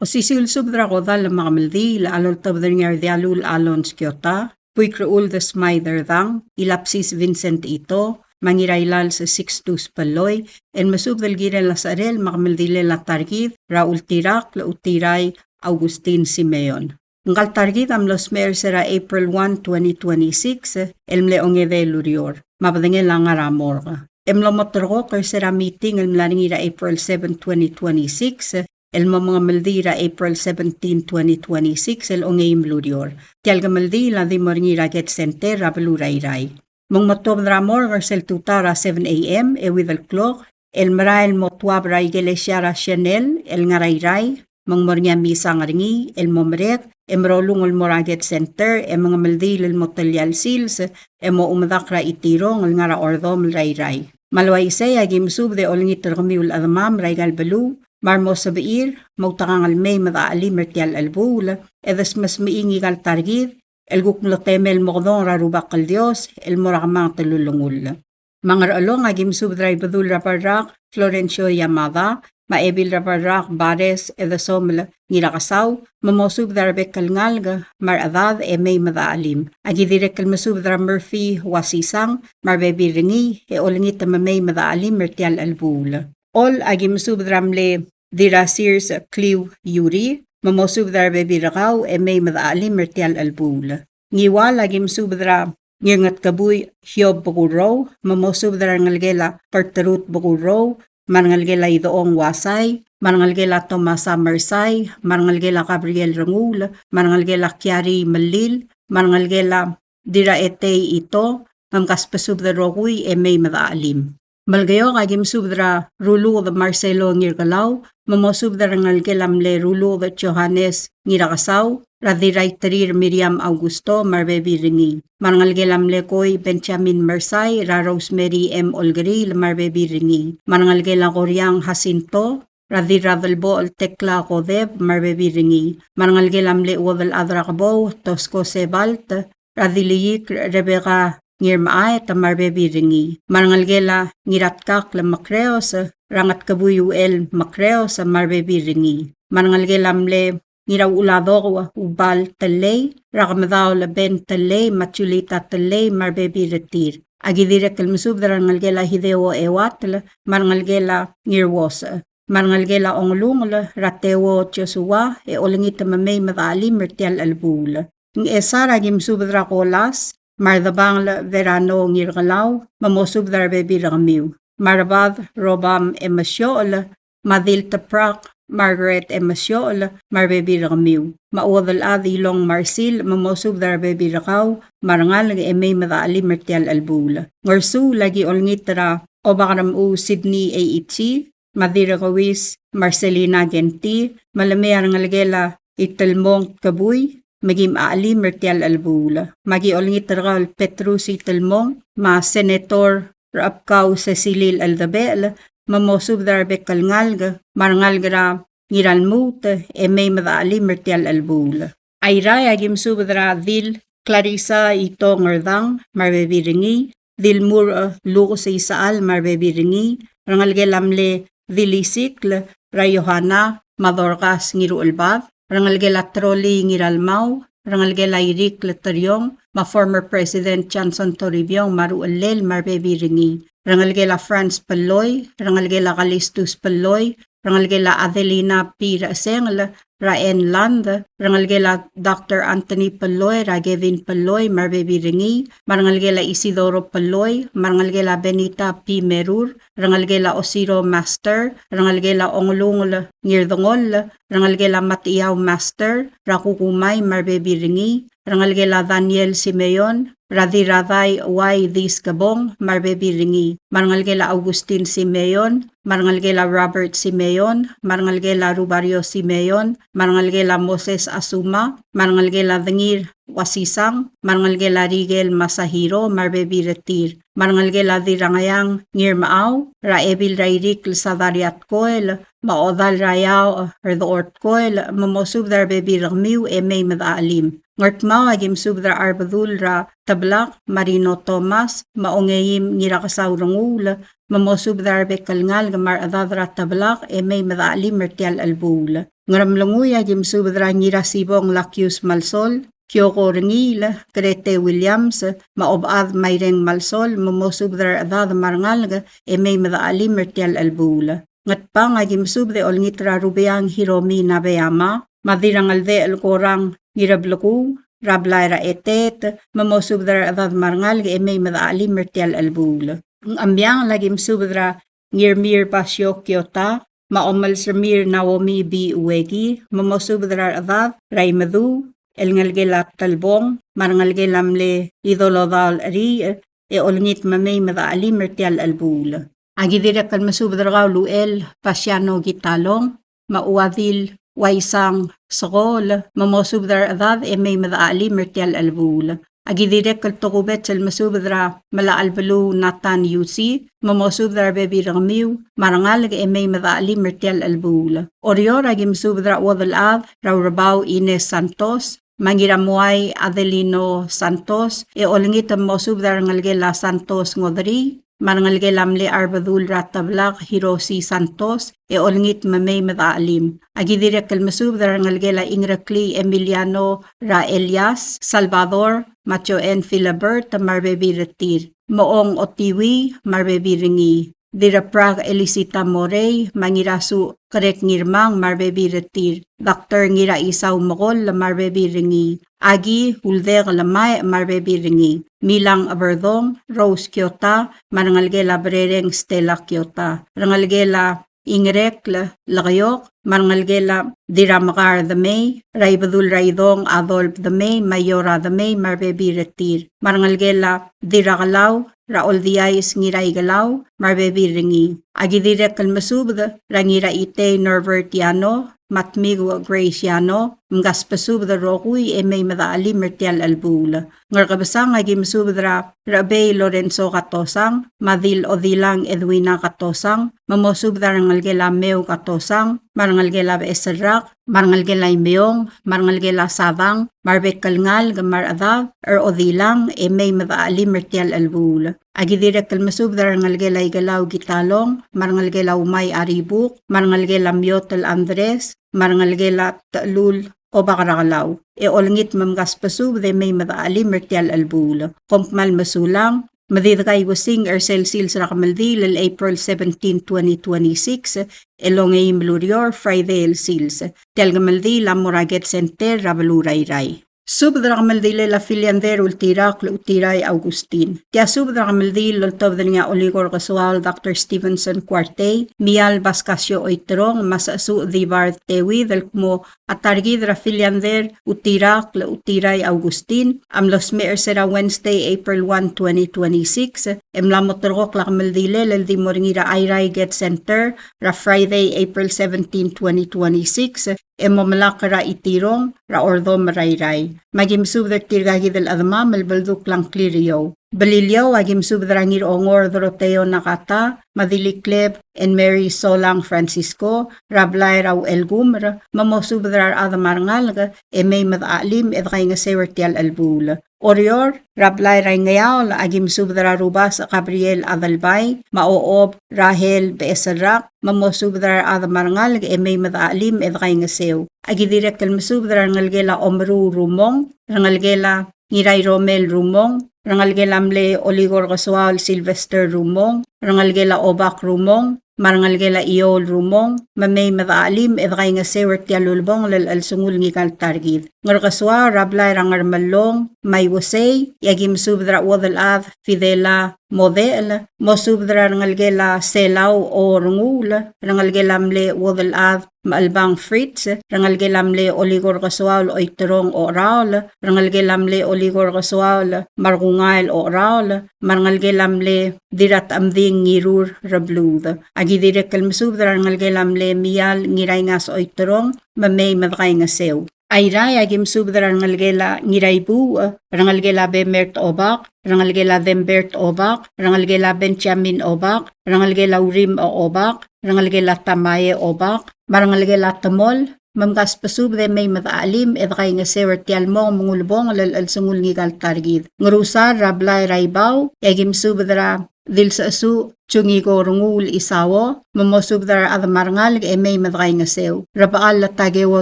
Osisiu el subed er a kodall me a kemeldiil a loltobed er ngii a Rdialul Alons Kiota, Buik Rechuld Smaiderdang, Ilapsis Vincent Ito, me a Ngirailals Sixtus Belloi, el mesubed el kirel a secherel me a kemeldilel a ta er kid er a Ultirakl Utirai Augustin Simeon. Ngka el ta er kid a mlo smecher er se er a April one, twenty twenty-six, el mle ongedei el ureor, me a bedengel a ngar er a morgue. E mlo moterekokl er se er a meeting el mla er ngii er a April seven, twenty twenty-six, el mo mengemeldiil er a April seventeen, twenty twenty-six, el ongeim el ureor. Tia el kemeldiil a di mo er ngii er a Ked Center er a beluu er a Irrai. Me ng mo tuobed er a morgue er sel tutau er a seven A M, e with el clock, el merael el mo tuab er a ikelesia er a Chanel el ngar er a Irrai, me ng mo er ngii a misang er ngii el mo merek, e merolung el mo er a Ked Center, e mengemeldiil el mo telia el sils, e mo medakl er a Itirong el ngar er a Ordomel er a Irrai. Me a le uaisei a ki mesubed e olengit er kemiu el chedemam er aika el beluu, me a re mo sebechir, moutekangel mei me dechelim er tia el chelebuul, e desmesmechii ngika el ta er kid, el kuk mlo temel el mokedong er a Rubak el Dios, el mo er a kemanget el ulengull. Me a Ngerchelong a ki mesubed er a Ibedul er a Barrak, Florencio Yamada, me a Ebil er a Barrak, Bares, Edesomel Ngirakesau, me mosubed er a rebek el ngalek, me a rechedad, e mei me dechelim. A ki dirrek el mesubed er a Murphy Wasisang, me a rebebil er ngii, e olengit me mei me dechelim er tia el chelebuul. Choll a ki mesubed er a mle Dirrasir Kliu Yuri, me mosubed er a rebebil er kau, e mei me dechelim er tia el chelebuul. Ngiwal a ki mesubed er a Ngirngetkebui Hiob Bekurrou, me mosubed er a rengelekel a Kerterut Bekurrou, me a rengelekel a Idechong Wasai, me a rengelekel a Tomasa Mersai, me a rengelekel a Gabriel Renguul, me a rengelekel a Kiari Melil, me a rengelekel a Dirraetei Ito, me mkasbesubed el rokui e mei me dechelim. Melekeok a ki mesubed er a Ruluked Marcelo Ngirkelau, me mosubed er a rengelekel a mle Ruluked Johannes Ngirakesau, er a Dirraiterir Miriam Augusto, me a rebebil er ngii. Me a rengelekel a mle Koi Benjamin Mersai, er a Rosemary M. Olkeriil, me a rebebil er ngii. Me a rengelekel a Koriang Jacinto, er a Dirradelbochel Tekla Kodeb, me a rebebil er ngii. Me a rengelekel a mle Uodelchad er a Kebou, Tosko Sebalt, er a Diliik Rebecca Ngirmechaet, me a rebebil er ngii. Me a rengelekel a Ngiratkakl Mekreos, er a Ngetkebui Uchel Mekreos, me a rebebil er ngii. Me a rengelekel a mle Ngiraucheladok Ubal Tellei, er a Kemedaol Ben Tellei, me a Julita Tellei, me a rebebil er tir. A ki dirrek el mesubed er a rengelekel a Hideo Euatl, me a rengelekel a Ngirwos, me a rengelekel a Ongelungel, er a Teuo Joshua, e olengit me mei me dechelim er tia el chelebuul. Ngchesar a ki mesubed er a Kolas, me a Redebangel Verano Ngirkelau, me mosubed er a rebebil er kemiu. Me a Rebad Robam Emesiochel, me a Dilteprak Margaret Emesiochel, me a rebebil er kemiu. Me a Uodelchad Ilong Marsil, me mosubed er a rebebil er kau, me a rengalek e mei me dechelim er tia el chelebuul. Ngersuul a ki olengit er a Obakermechuu Sydney Eichi, me a Dirrekeuis Marcelina Kenti, me le mei a rengelekel a Itelmong Kebui, me kim chelim er tia el chelebuul. Me a ki olengit er kau el Petrus Itelmong, me a Senator Rechebkau Secilil Eldebechel, me mosubed er a rebek el ngalek, me a rengalek er a Ngiralmuut, e mei me dechelim er tia el chelebuul. Airai a ki mesubed er a Dil Clarissa Ito Ngerdang, me a rebebil er ngii, Dilmur, e, Lukes Isechal, me a rebebil er ngii, rengelekel a mle Dilisikl, er a Yohana, me a Dorcas Ngiruchelbad, rengelekel a Troli Ngiralmau, rengelekel a Irikl Teriong, me a former President Johnson Toribiong, me a ruchellel, me a rebebil er ngii, rengelekel a Franz Pelloi, rengelekel a Kalistus Pelloi, rengelekel a Adelina P. Rechesengel, er a Ann Land, rengelekel a Doctor Anthony Pelloi, er a Gavin Pelloi, me a rebebil er ngii, me a rengelekel a Isidoro Pelloi, me a rengelekel a Benita P. Merur, rengelekel a Osiro Master, rengelekel a Ongelungel Ngirdengoll, rengelekel a Matiau Master, er a Kukumai, me a rebebil er ngii, rengelekel a Daniel Simeon, er a Dirradai Uai Diskebong, me a rebebil er ngii, me a rengelekel a Augustin Simeon, me a rengelekel a Robert Simeon, me a rengelekel a Rubario Simeon, me a rengelekel a Moses Asuma, me a rengelekel a Dengir Wasisang, me a rengelekel a Rikel Masahiro, me a rebebil er tir. me a rengelekel a Dirrangeang Ngirmechau, er a Ebil er a Irikl Sadaria Tkoel, me a Odal er a Iaoch Rdechor Tkoel, me mosubed er a rebebil er kemiu e mei me dechachelim. Ngardmau a ki mesubed er a Arbedul er a Teblak, Marino Thomas, me a Ongeim Ngirakesau Renguul, me mosubed er a rebek el ngalek me a rechedad er a Teblak e mei me dechachelim er tia el chelebuul. Ngeremlengui a ki mesubed er a Ngirasibong Lakius Malsol, Kioko Rengiil, Grete Williams, me a Obechad Maireng Malsol, me mosubed er a rechedad me a rengalek e mei me dechachelim er tia el chelebuul. Ngatpang a ki mesubed e olengit er a Rubeang Hiromi Nabeyama, me a Dirrangeldechel Korang Ngirablekuu, er a blai er a Etet, me mosubed er a rechedad me a rengalek e mei me dechachelim er tia el chelebuul. Ngchemiangel a ki mesubed er a Ngirmir Basio Kiota, me a Omelsermir Naomi B. Ueki, me mosubed er a rechedad er a Imeduu, el ngelekel a Telbong, me a rengelekel a mle Idolodaol Cheriich, e olengit me mei me dechachelim er tia el chelebuul. A ki dirrek el mesubed er kau el Uchel Pasiano Kitalong, me a Uadil Uaisang Sekool, me mosubed er a rechedad e mei me dechachelim er tia el chelebuul. A ki dirrek el tokubets el mesubed er a Melachelbeluu Nathan Yusi, me mosubed er a rebebil er kemiu me a rengalek e mei me dechachelim er tia el chelebuul. Oreor a ki mesubed er a Uodelchad er a Urebau Ines Santos, me a Ngiramuai Adelino Santos, e olengit me mosubed er a rengelekel a Santos Ngoderii, me a rengelekel a mle Arbedul er a Teblak Hiroshi Santos, e olengit me mei me dechachelim. A ki dirrek el mesubed er a rengelekel a Ingereklii Emiliano er a Elias Salvador, me a Joan Philibert, me a rebebil er tir. Moong Otiwii, me a rebebil er ngii. Dirraprak Elisita Morei, me a Ngirasuch Kerek Ngirmang, me a rebebil er tir. Doctor Ngiraisau Mekoll, me a rebebil er ngii. Aki Uldek Lemaech, me a rebebil er ngii. Milang Eberdong, Rose Kiota, me a rengelekel a Berereng Stella Kiota. Rengelekel a Ingerekl Lekeok, me a rengelekel a Dirramekar Demei, er a Ibedul er a Idong Adolf Demei, me a Iora Demei, me a rebebil er tir. Me a rengelekel a Dirrakelau, er a Oldiais Ngiraikelau, me a rebebil er ngii. A ki dirrek el mesubed er a Ngiraitei Norbert Yano, me a Tmiku Grace Yano, mkasbesubed el rokui e mei me dechachelim er tia el chelebuul. Ngerkebesang a ki mesubed er a Rechebei Lorenzo Katosang, me a Dil Odilang Edwina Katosang, me mosubed er a rengelekel a Meu Katosang, me a rengelekel a Becheserrak, me a rengelekel a Imeong, me a rengelekel a Sadang, me a rebek el ngalek me a rechedad er Odilang e mei me dechachelim er tia el chelebuul. A ki dirrek el mesubed er a rengelekel a Ikelau Kitalong, me a rengelekel a Umai Aribuk, me a rengelekel a Miotel Andres, me a rengelekel a Techelul Obak er a Kelau. E olengit me mkasbesubed e mei me dechachelim er tia el chelebuul. Kom kmal mesulang, me di dekaingeseu er sel sils er a kemeldiil el April seventeen, twenty twenty-six, el ongeim el ureor, Friday el sils. Tia el kemeldiil a mo er a Ked Center er a beluu er a Irrai. Subed er a kemeldiil er a Filiander Ultirakl Utirai Augustin. Tia subed er a kemeldiil el oltobed er ngii a Olikor Kesuaol Doctor Stevenson Kuartei, Mial Baskasio Oiterong, me a Sechesuch Dibard Tewid el kmo a ta er kid er a Filiander Utirakl Utirai Augustin a mlo smecher er sel Wednesday, April one, twenty twenty-six, e mla mo terrekokl a kemeldiil el di mo er ngii er a Airai Ked Center er a Friday, April seventeen, twenty twenty-six, e mo melakl er a Itirong er a Ordomel er a Irrai. Me a ki mesubed er tirka kid el chedemam el beldukl a ngklir er eou. Beliliou a ki mesubed er a Ngirongor Doroteo Nakata, me a Dilikleb Anne Mary Solang Francisco, er a blai er a Uchelkumer, me mosubed er a rechad me a rengalek e mei me dechachelim e dekaingeseu er tia el chelebuul. Oreor, er a blai er a Ingeaol a ki mesubed er a Rubasech Gabriel Adelbai, me a Ochob Rahel Becheserrak, me mosubed er a rechad me a rengalek e mei me dechachelim e dekaingeseu. A ki dirrek el mesubed er a rengelekel a Omeruu Rumong, rengelekel a Ngirairomel Rumong, rengelekel a mle Olikor Kesuaol Sylvester Rumong, rengelekel a Obak Rumong, me a rengelekel a Iol Rumong, me mei me dechachelim e dekaingeseu er tia el ulebongel el chelsengul ngika el ta er kid. Ngerkesoaol er a blai er a Ngermellong, me a Iuesei, e a ki mesubed er a Uodelchad Fidela Modechel, mosubed er a rengelekel a Selau Ornguul, rengelekel a mle Uodelchad Mechelbang Fritz, rengelekel a mle Olikor Kesoaol Oiterong Ocheraol, rengelekel a mle Olikor Kesoaol Markungael Ocheraol, me a rengelekel a mle Dirratechemding Ngirur Rebluud. A ki dirrek el mesubed er a rengelekel a mle Mial Ngiraingas Oiterong, me mei me dekaingeseu. Airai, aki mesubed er a rengelekel a Ngiraibuuch, rengelekel a Bemert Obak, rengelekel a Dembert Obak, rengelekel a Benjamin Obak, rengelekel a Urim Obak, rengelekel a Tamae Obak, me a rengelekel a Temol, me mkasbesubed e mei me dechachelim e dekaingeseu er tia el mong me ng ulebongel el chelsengul ngika el ta er kid. Ngerusar er a blai er a Ibau, e aki mesubed er a Dilsechesuch Jungiko Renguul Isao, me mosubed er a rechad me a rengalek e mei me dekaingeseu. Rebechall Takeo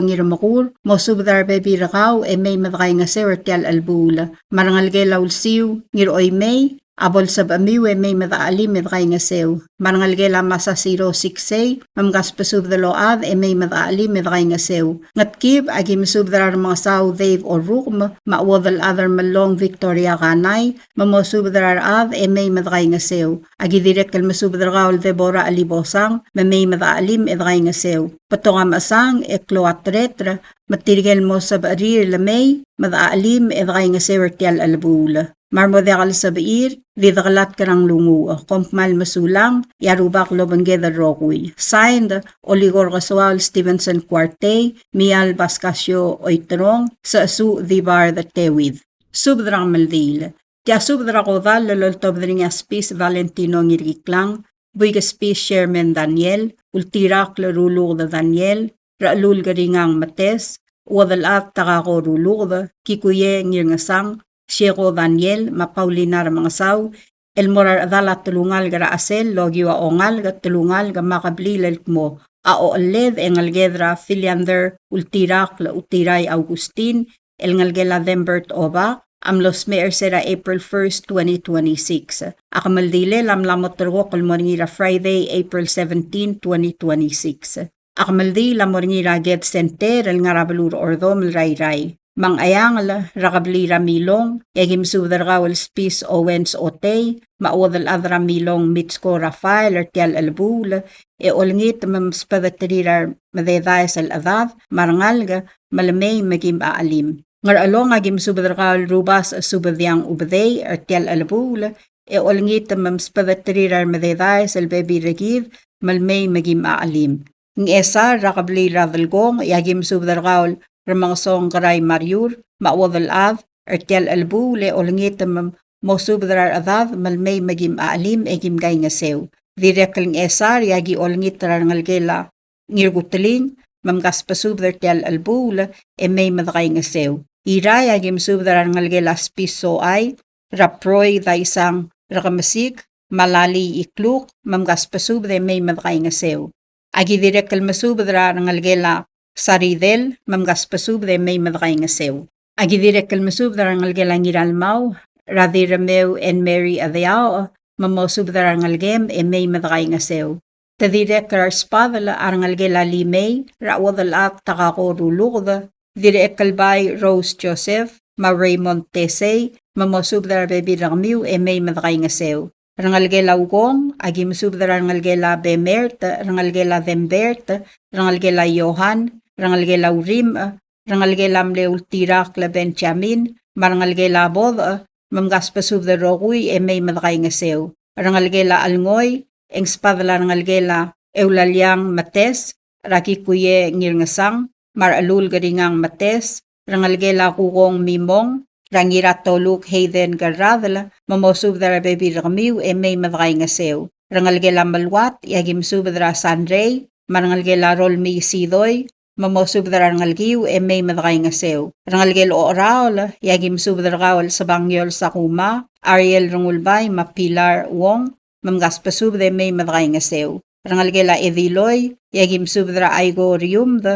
Ngirmekur, mosubed er a rebebil er kau e mei me dekaingeseu er tia el chelebuul. Me a rengelekel a Ulsiu Ngiroimei, a bo lsebechemiu e mei me dechachelim e dekaingeseu. Me a rengelekel a Masasiro Siksei, me mkasbesubed el ochad e mei me dechachelim e dekaingeseu. Ngetkib, aki mesubed er a Remengesau Dave Orrukem, me a Uodelchad er Mellong Victoria Kanai, me mosubed er a rechad e mei me dekaingeseu. Aki dirrek el mesubed er kau el Deborah Chelibosang, me mei me dechachelim e dekaingeseu. Betok a mechesang e klou a tereter, me tirke el mo sebechir el mei me dechachelim e dekaingeseu er tia el chelebuul. Me a re mo diak el sebechir, di dekelatk er a nglunguuch. Kom kmal mesulang, e a Rubak lobengked el rokui. Signed, Olikor Kesoaol Stevenson Kuartei, Mial Pascasio Oiterong, Sechesuch Dibard Teuid. Subed er a kemeldiil. Tia subed er a kodall el oltobed er ngii a Spis Valentino Ngirkiklang, Buik Spis Sherman Daniel, Ultirakl Ruluked Daniel, Rechelul Keringang Metes, Uodelchad Takako Ruluked, Kikuie Ngirngesang, Sieko Daniel, me a Paulina Remengesau, el mo er a rechedal a telungalek er a Chesel, el okiu a ongalek, telungalek, me a kebliil el kmo a ochelled e ngeleked er a Filiander Ultirakl Utirai Augustin, el ngelekel a Thembert Obak, a mlo smecher er sel April first, twenty twenty-six. A kemeldiil a mla mo terrekokl el mo er ngii er a Friday, April seventeen, twenty twenty-six. A kemeldiil a mo er ngii er a Ked Center el ngar er a beluu er a Ordomel er a Irrai. Me a Ngcheangel er a kebliil er a Milong, e aki mesubed er kau el Spis Owens Otei, me a Uodelchad er a Milong Mitsko Rafael er tia el chelebuul, e olengit me msbedeterir a remededaes el chedad me a rengalek me le mei me kim chelim. Ngerchelong, aki mesubed er kau el Rubasech Subediang Ubedei er tia el chelebuul, e olengit me msbedeterir a remededaes el bebil er kid me le mei me kim chelim. Ngchesar er a kebliil er a Delkong, e aki mesubed er kau el Remengesong Kerai Mariur, me a Uodelchad er tia el chelebuul, e olengit me mosubed er a rechedad me le mei me kim chelim e kim kaingeseu. Dirrek el Ngchesar, e aki olengit er a rengelekel a Ngirkuteling, me mkasbesubed er tia el chelebuul e mei me dekaingeseu. Irrai, aki mesubed er a rengelekel a Spis Soai, er a Proi Daisang Rekemesik, me a Lali Ikluk, me mkasbesubed e mei me dekaingeseu. Aki dirrek el mesubed er a rengelekel a Saridel, me mkasbesubed e mei me dekaingeseu. Aki dirrek el mesubed er a rengelekel a Ngiralmau, er a Dirremeu Ann Mary Adeaoch, me mosubed er a rengelekem e mei me dekaingeseu. Te dirrek er a respadel a rengelekel a Limei, er a Uodelchad Takako Ruluked, dirrek el bai Rose Joseph, me a Raymond Tesei, me mosubed er a rebebil er kemiu e mei me dekaingeseu. Rengelekel a Ukong, aki mesubed er a rengelekel a Bemert, rengelekel a Dembert, rengelekel a Johan, rengelekel a Urimch, rengelekel a mle Ultirakl Benjamin, me a rengelekel a Bodech, me mkasbesubed el rokui e mei me dekaingeseu. Rengelekel a Chelngoi, e ng sbadel a rengelekel a Eulaliang Metes, er a Kikuie Ngirngesang, me a Rechelul Keringang Metes, rengelekel a Kukong Mimong, er a Ngiratoluk Hayden Kerradel, me mosubed er a rebebil er kemiu e mei me dekaingeseu. Rengelekel a Meluat, e aki mesubed er a Sanrei, me a rengelekel a Rolmii Sidoi, me mosubed er a rengelekiu e mei me dekaingeseu. Rengelekel a Ocheraol, e aki mesubed er kau el Sebangiol Sakuma, Ariel Rengulbai, me a Pilar Wong, me mkasbesubed e mei me dekaingeseu. Rengelekel a Ediloi, e aki mesubed er a Aiko Riumd,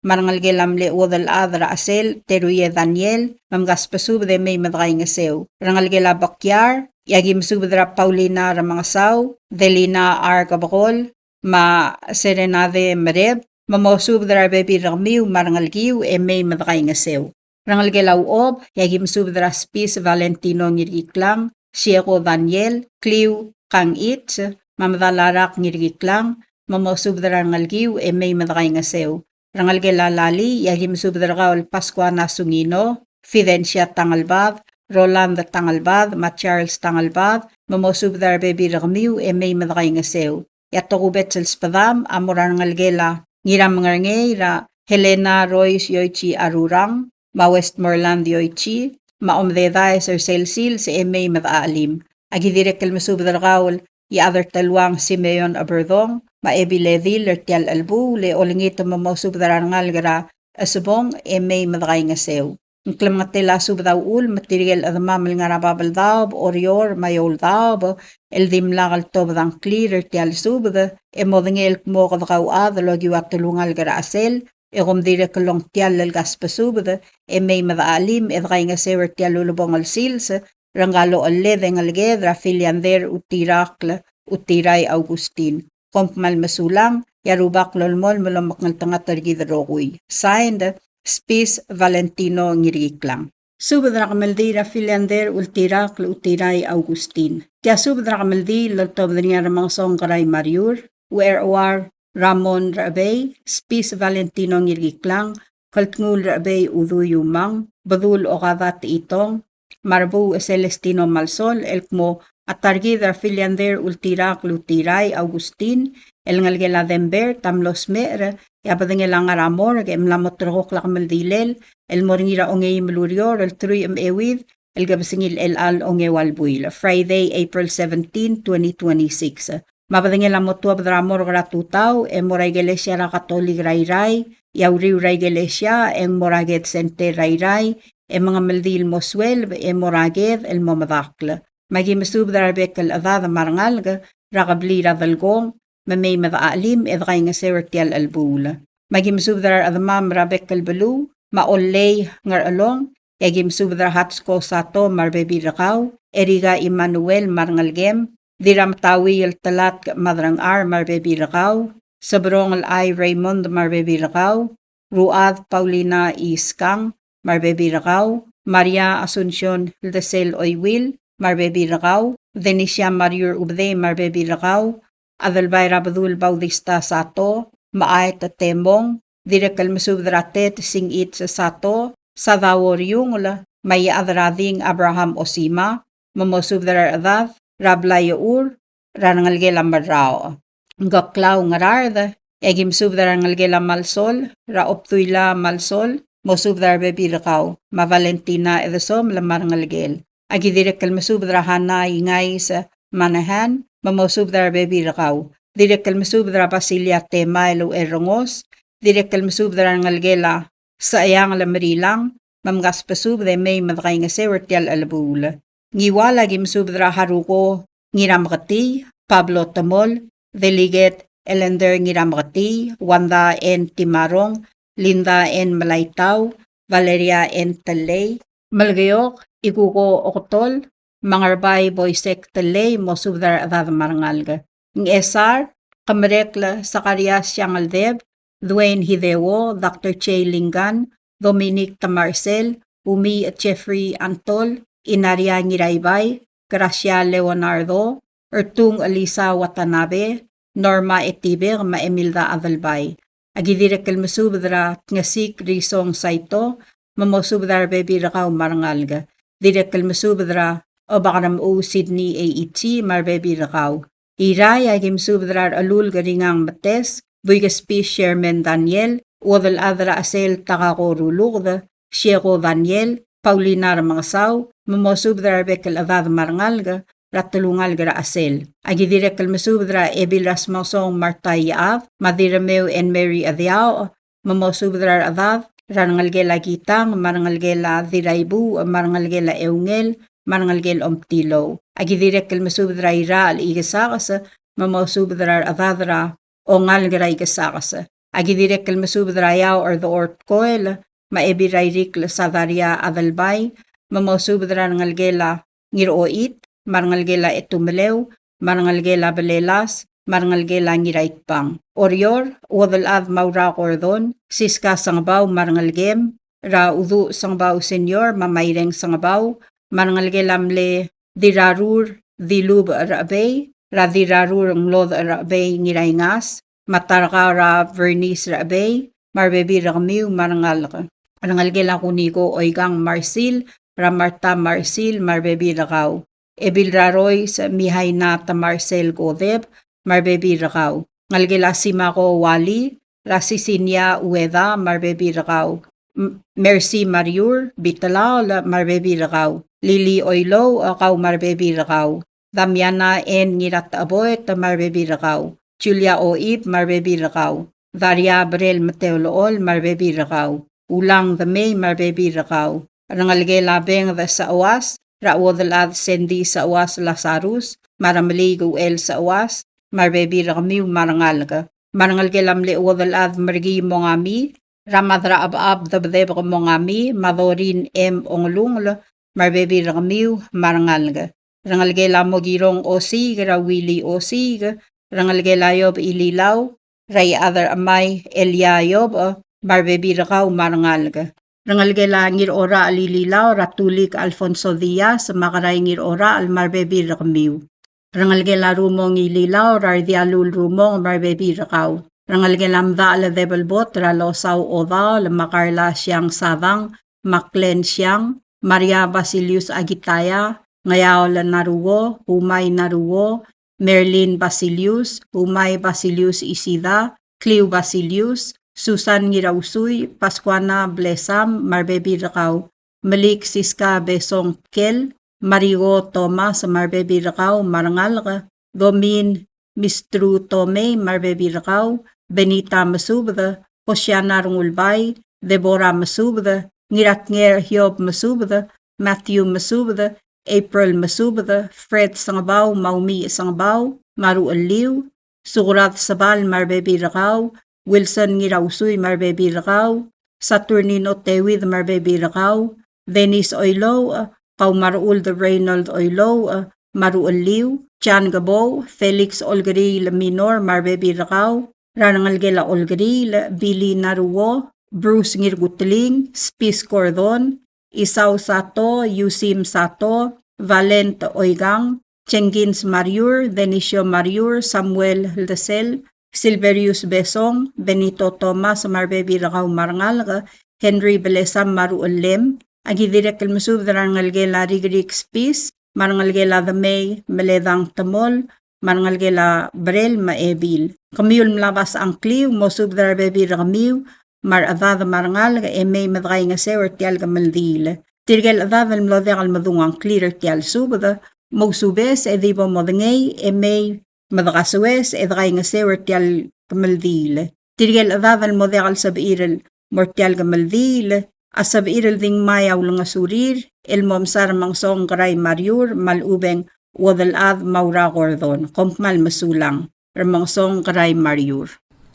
me a rengelekel a mle Uodelchad er a Chesel, Teruie Daniel, me mkasbesubed e mei me dekaingeseu. Rengelekel a Bekiar, e aki mesubed er a Paulina Remengesau, Delina R. Kebekol, me a Serenade Mereb, me mosubed er a rebebil er kemiu me a rengelekiu e mei me dekaingeseu. Rengelekel a Uob, e aki mesubed er a Spis Valentino Ngirkiklang, Sieko Daniel, Kliu Kang Its, me a Medalarak Ngirkiklang, me mosubed er a rengelekiu e mei me dekaingeseu. Rengelekel a Lali, e aki mesubed er kau el Pascuana Sungino, Fidencia Tangelbad, Roland Tangelbad, me a Charles Tangelbad, me mosubed er a rebebil er kemiu e mei me dekaingeseu. E a tokubets el sbedam a mo er a rengelekel a Ngiramengerengei er a Helena Royce Yoichi Arurang, me a Westmoreland Yoichi, me a Omdedaes er sel sils e mei me dechachelim. Aki dirrek el mesubed er kau el Iechad er Teluang Simeon Eberdong, me a Ebil Edil er tia el chelebuul e olengit me mosubed er a rengalek er a Chesebong e mei me dekaingeseu. Ng klemengetel a subed a uchul me tirke el chedemam el ngar er a Babeldaob, Oreor, me a Eouldaob, el dimlak el tobed a ngklir er tia el subed, e modengei el kmo kede kauchad el okiu a telungalek er a Chesel, e kom dirrek el ongtiall el kasbesubed, e mei me dechachelim, e dekaingeseu er tia el ulebongel sils, er ngka el ochelled e ngeleked er a Filiander Utirakl Utirai Augustin. Kom kmal mesulang, e a Rubak lolemolem el omekngeltengat er kid el rokui. Signed, Spis Valentino Ngirkiklang. Subed er a kemeldiil er a Filiander Ultirakl Utirai Augustin. Tia subed er a kemeldiil el oltobed er ngii a Remengesong Kerai Mariur, Ucherchuar Ramon Rechebei, Spis Valentino Ngirkiklang, Keltngul Rechebei Udui Umang, Bedul Okada Techitong, me a Rebuuch Celestino Malsol, el kmo a ta er kid er a Filiander Ultirakl Utirai Augustin, el ngelekel a Dembert a mlo smecher, e a bedengel a ngar er a morgue, e mla mo terrekokl a kemeldilel el mo er ngii er a ongeim el ureor el teruich me a euid el kebesengil er chelecha el ongeua el buil, Friday, April seventeen, twenty twenty-six. Me a bedengel a mo tuobed er a morgue er a tutau, e mo er a ikelesia er a Katolik er a Irrai, e a uriul er a ikelesia, e ng mo er a Ked Center er a Irrai, e mengemeldiil el mo sueleb, e mo er a Ked el mo medakl. Me aki mesubed er a rebek el chedad me a rengalek er a kebliil er a Delkong, me mei me dechachelim, e dekaingeseu er tia el chelebuul. Me aki mesubed er a rechedemam er a bek el beluu, me a Ollei Ngerchelong, e aki mesubed er a Hatsko Sato me a rebebil er kau, Erika Emmanuel me a rengelekem, Dirrametaui el Telatk Madrangchar me a rebebil er kau, Sebrong el Ai Raymond me a rebebil er kau, Ruad Paulina Iskang me a rebebil er kau, Maria Asuncion Ldesel Oiwil me a rebebil er kau, Denisia Mariur Ubedei me a rebebil er kau, Adelbai er a Bedul Bautista Sato, me a Aet Temong, dirrek el mesubed er a Tet Singich Sato, Sadao Riungel, me a Iechad er a Ding Abraham Osima, me mosubed er a rechedad er a blai er a Ur, er a rengelekel a Merraoch. Ngkeklau Ngaraard, e aki mesubed er a rengelekel a Malsol, er a Obduila Malsol, mosubed er a rebebil er kau, me a Valentina Edesomel me a rengelekel. Aki dirrek el mesubed er a Hana Ingais Manahan, me mosubed er a rebebil er kau. Dirrek el mesubed er a Basilia Temael Ucherrengos, dirrek el mesubed er a rengelekel a Secheang el Merilang, me mkasbesubed e mei me dekaingeseu er tia el chelebuul. Ngiwal aki mesubed er a Haruko Ngirameketii, Pablo Temol, Delegate Elender Ngirameketii, Wanda N. Timarong, Linda N. Melaitau, Valeria N. Tellei, Melekeok Ikuko Oketol, me a Ngerbai Boisek Tellei, mosubed er a rechedad me a rengalek. Ngchesar, Kemerekl Sakarias Siangeldeb, Dwayne Hideo, Doctor Jay Lingan, Dominic Tamarsel, Umi Jeffrey Antol, Inaria Ngiraibai, Gracia Leonardo, Ertung Elisa Watanabe, Norma Etibek, me a Emilda Adelbai. Aki dirrek el mesubed er a Tngesik Risong Saito, me mosubed er a rebebil er kau me a rengalek. Dirrek el mesubed er a Obakeremchuu Sydney Eichi, me a rebebil er kau. Irrai, aki mesubed er a Rechelulk Ringang Metes, Buikespis Sherman Daniel, Uodelchad er a Chesel Takako Ruluked, Sieko Daniel, Paulina Remengesau, me mosubed er a rebek el chedad me a rengalek er a telungalek er a Chesel. Aki dirrek el mesubed er a Ebil er a Smausong Martha Iechad, me a Dirremeu Ann Mary Ediaoch, me mosubed er a rechedad er a rengelekel a Kitang, me a rengelekel a Diraibuuch, me a rengelekel a Eungel, me a rengelekel a Omtilou. Aki dirrek el mesubed er a Irachel Ikesakes, me mosubed er a rechedad er a ongalek er a Ikesakes. Aki dirrek el mesubed er a Eaoch er Dechor Tkoel, me a Ebil er a Irikl Sadaria Adelbai, me mosubed er a rengelekel a Ngirochit, me a rengelekel a Etumeleu, me a rengelekel a Belelas, me a rengelekel a Ngiraitbang. Oreor, Uodelchad Maura Gordon, Siska Sengebau me a rengelekem, er a Uduch Sengebau Senior, me a Maireng Sengebau, me a rengelekel a mle Dirrarur Dilubech Rechebei, er a Dirrarur Nglodech Rechebei Ngiraingas, me a ta er kau er a Vernice Rechebei, me a rebebil er kemiu me a rengalek. Rengelekel a Kuniko Oikang Marsil, er a Martha Marsil, me a rebebil er kau. Ebil er a Rois Mihaina Tamarsel Kodep, me a rebebil er kau. Ngelekel a Simako Wali, er a Sisinia Ueda me a rebebil er kau, M-, Mercy Mariur, Bitelaol me a rebebil er kau, Lily Oilouch, kau me a rebebil er kau, Damiana N. Ngiratecheboet me a rebebil er kau, Julia Oib me a rebebil er kau, Daria Brel Meteolechol me a rebebil er kau, Ulang Demei me a rebebil er kau. Rengelekel a Benged Seuas, er a Uodelchad Sandy Seuas Lazarus, me a Remeliik Uchel Seuas, me a rebebil er kemiu me a rengalek. Me a rengelekel a mle Uodelchad Merkii Mongami, er a Madrachebechab Debedebek Mongami, me a Dorin M. Ongelungel, me a rebebil er kemiu me a rengalek. Rengelekel a Mokirong Osiik, er a Willy Osiik, rengelekel a Iob Ililau, er a Ichad er a Chemai Elia Iob, me a rebebil er kau me a rengalek. Rengelekel a Ngirorachel Ililau, er a Tulik Alfonso Diaz, me a Kerai Ngirorachel, me a rebebil er kemiu. Rengelekel a Rumong Ililau, er a Rdialul Rumong, me a rebebil er kau. Rengelekel a Mdachel Debelbot, er a Losau Odaol, me a Karla Siang Sadang, me a Klen Siang, Maria Basilius Akitaya, Ngeaol Naruo, Umai Naruo, Merlin Basilius, Umai Basilius Isida, Kliu Basilius, Susan Ngirausui, Pascuana Blesam, me a rebebil er kau, Melik Siska Besong Kel, Marigo Thomas me a rebebil er kau me a rengalek, Domin Mistru Tomei me a rebebil er kau, Benita Mesubed, Hosiana Rengulbai, Deborah Mesubed, Ngiratnger Hiob Mesubed, Matthew Mesubed, April Mesubed, Fred Sengebau, Maumi Sengebau, me a ruchelliu, Sukrad Sebal me a rebebil er kau, Wilson Ngirausui me a rebebil er kau, Saturnino Tewid me a rebebil er kau, Dennis Oilouch, kau me a Rechuld Reynold Oilouch me a ruchelliu, John Kebou, Felix Olkeriil Minor me a rebebil er kau, er a rengelekel a Olkeriil, Billy Naruo, Bruce Ngirkutling, Spis Gordon, Isau Sato, Yusim Sato, Valent Oikang, Jenkins Mariur, Denisio Mariur, Samuel Ldesel, Silverius Besong, Benito Thomas me a rebebil er kau me a rengalek, Henry Belesam me a ruchellem, a ki dirrek el mesubed er a rengelekel a Rikrik Spis, me a rengelekel a Demei Meledang Temol, me a rengelekel a Brel me a Ebil. Kemiu el mla basech a ngkliu, mosubed er a rebebil er kemiu, me a rechedad me a rengalek, e mei me dekaingeseu er tia el kemeldiil. Tirke el chedad el mlo diak el medung a ngklir er tia el subed, mousubes e di bo modengei, e mei me dekasoes e dekaingeseu er tia el kemeldiil. Tirke el chedad el mo diak el sebechir el mo er tia el kemeldiil, a sebechir el di ngmai a ulengesurir el mo msa Remengesong Kerai Mariur me a lechub e ng Uodelchad Maura Gordon. Kom kmal mesulang. Remengesong Kerai Mariur.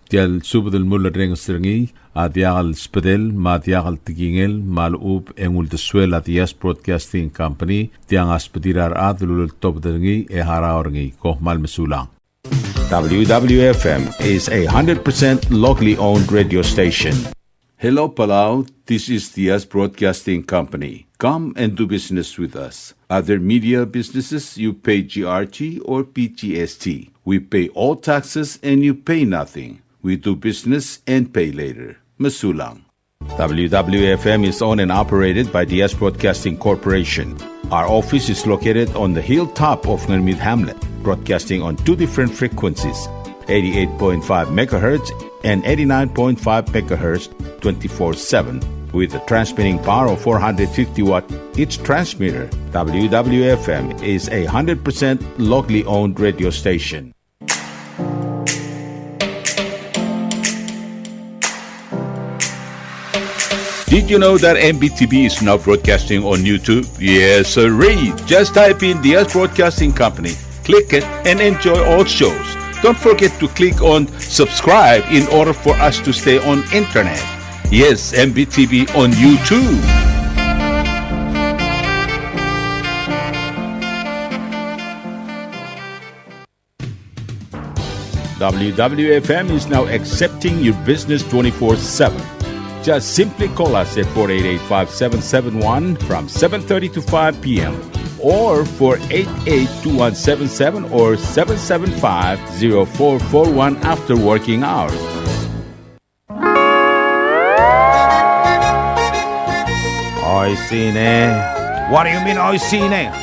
Tia el subed el mulerrenges er ngii a diak el sbedel me a diak el tekingel me a lechub e ng uldesuel a Diaz Broadcasting Company, tiang a sbedir a rechad el uleltobed er ngii e harau er ngii. Kom kmal mesulang. W W F M is a hundred percent locally owned radio station. Hello, Palau. This is Diaz Broadcasting Company. Come and do business with us. Other media businesses, you pay G R T or P G S T. We pay all taxes and you pay nothing. We do business and pay later. Mesulang. W W F M is owned and operated by Diaz Broadcasting Corporation. Our office is located on the hilltop of Ngermid Hamlet, broadcasting on two different frequencies, eighty-eight point five megahertz and eighty-nine point five megahertz, twenty-four seven, with a transmitting power of four hundred fifty watt each transmitter. W W F M is a hundred percent locally owned radio station. Did you know that M B T V is now broadcasting on YouTube? Yes, sirree. Just type in Diaz Broadcasting Company, click it, and enjoy all shows. Don't forget to click on subscribe in order for us to stay on internet. Yes, M B T V on YouTube. W W F M is now accepting your business twenty-four seven. Just simply call us at four eight eight, five seven seven one from seven thirty to five p m, or four eight eight, two one seven seven or seven seven five, zero four four one after working hours. Oishii ne. What do you mean, oishii ne?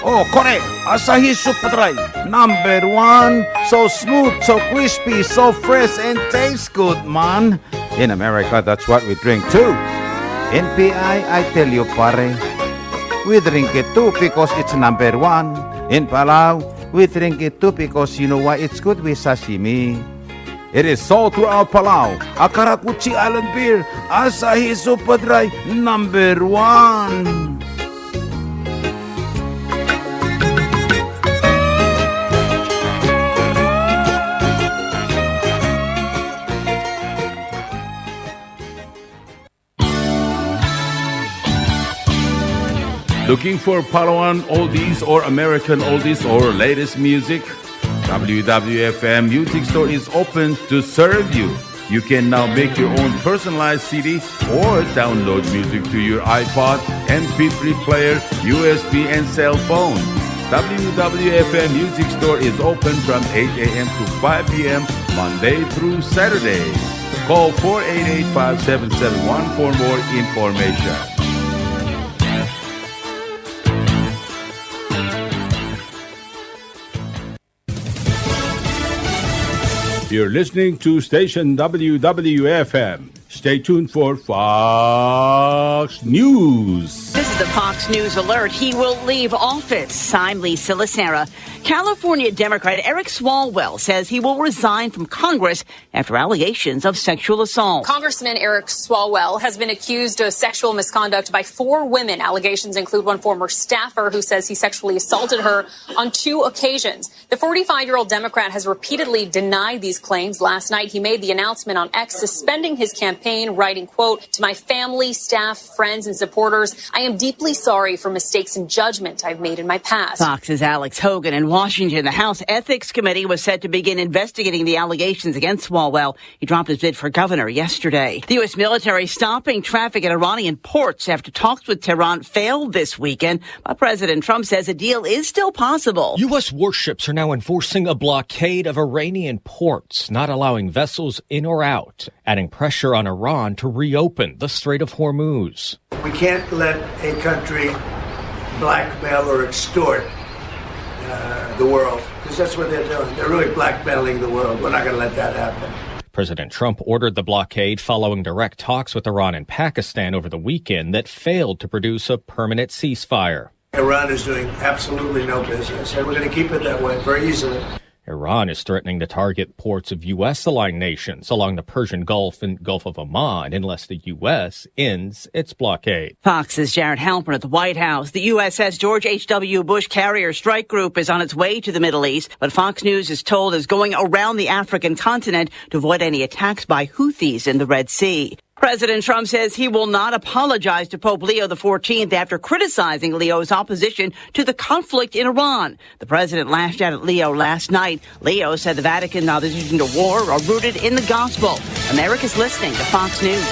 Oh, kore, Asahi Super Dry, number one. So smooth, so crispy, so fresh, and tastes good, man. In America, that's what we drink too. In P I, I tell you, pare, we drink it too because it's number one. In Palau, we drink it too because you know why? It's good with sashimi. It is sold throughout Palau. A karakuchi island beer, Asahi Super Dry, number one. Looking for Palauan oldies or American oldies or latest music? W W F M Music Store is open to serve you. You can now make your own personalized C D or download music to your iPod, M P three player, U S B, and cell phone. W W F M Music Store is open from eight a.m. to five p.m. Monday through Saturday. Call four eight eight, five seven seven one for more information. You're listening to station W W F M. Stay tuned for Fox News. This is the Fox News Alert. He will leave office. I'm Lisa Lacera. California Democrat Eric Swalwell says he will resign from Congress after allegations of sexual assault. Congressman Eric Swalwell has been accused of sexual misconduct by four women. Allegations include one former staffer who says he sexually assaulted her on two occasions. The forty-five-year-old Democrat has repeatedly denied these claims. Last night, he made the announcement on X, suspending his campaign, writing, quote, "To my family, staff, friends, and supporters, I am deeply sorry for mistakes in judgment I've made in my past." Fox's Alex Hogan in Washington. The House Ethics Committee was set to begin investigating the allegations against Swalwell. He dropped his bid for governor yesterday. The U S military stopping traffic at Iranian ports after talks with Tehran failed this weekend. But President Trump says a deal is still possible. U S warships are now enforcing a blockade of Iranian ports, not allowing vessels in or out, adding pressure on Iran to reopen the Strait of Hormuz. We can't let a country blackmail or extort, uh, the world, because that's what they're doing. They're really blackmailing the world. We're not gonna let that happen. President Trump ordered the blockade following direct talks with Iran and Pakistan over the weekend that failed to produce a permanent ceasefire. Iran is doing absolutely no business, and we're gonna keep it that way very easily. Iran is threatening to target ports of U S-aligned nations along the Persian Gulf and Gulf of Oman unless the U S ends its blockade. Fox's Jared Halpern at the White House. The U S S George H W Bush carrier strike group is on its way to the Middle East, but Fox News is told is going around the African continent to avoid any attacks by Houthis in the Red Sea. President Trump says he will not apologize to Pope Leo the fourteenth after criticizing Leo's opposition to the conflict in Iran. The president lashed out at Leo last night. Leo said the Vatican's opposition to war are rooted in the gospel. America's listening to Fox News.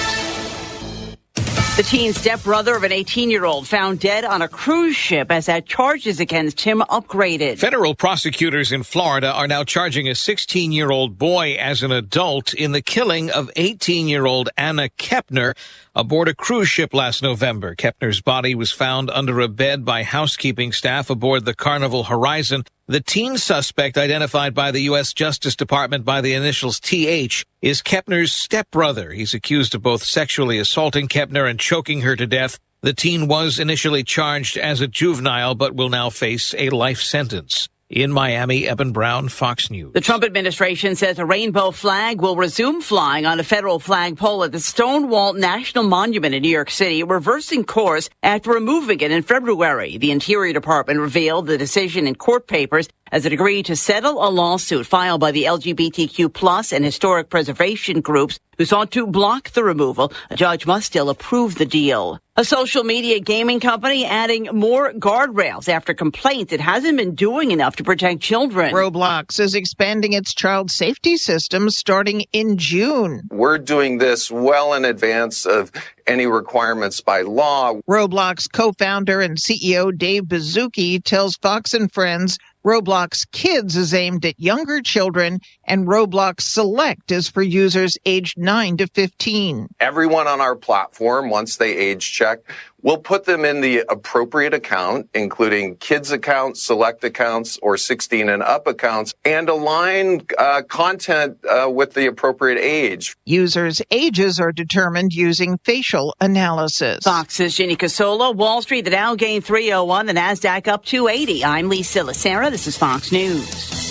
The teen stepbrother of an eighteen-year-old found dead on a cruise ship has had charges against him upgraded. Federal prosecutors in Florida are now charging a sixteen-year-old boy as an adult in the killing of eighteen-year-old Anna Kepner aboard a cruise ship last November. Kepner's body was found under a bed by housekeeping staff aboard the Carnival Horizon. The teen suspect, identified by the U S Justice Department by the initials T H, is Kepner's stepbrother. He's accused of both sexually assaulting Kepner and choking her to death. The teen was initially charged as a juvenile, but will now face a life sentence. In Miami, Eben Brown, Fox News. The Trump administration says a rainbow flag will resume flying on a federal flagpole at the Stonewall National Monument in New York City, reversing course after removing it in February. The Interior Department revealed the decision in court papers as it agreed to settle a lawsuit filed by the L G B T Q plus and historic preservation groups who sought to block the removal. A judge must still approve the deal. A social media gaming company adding more guardrails after complaints it hasn't been doing enough to protect children. Roblox is expanding its child safety systems starting in June. We're doing this well in advance of any requirements by law. Roblox co-founder and C E O Dave Baszucki tells Fox and Friends Roblox Kids is aimed at younger children, and Roblox Select is for users aged nine to fifteen. Everyone on our platform, once they age check, We'll put them in the appropriate account, including kids accounts, select accounts, or sixteen and up accounts, and align uh, content uh, with the appropriate age. Users' ages are determined using facial analysis. Fox's Jenny Casola. Wall Street, the Dow gained three oh one, the Nasdaq up two eighty. I'm Lisa Lacera. This is Fox News.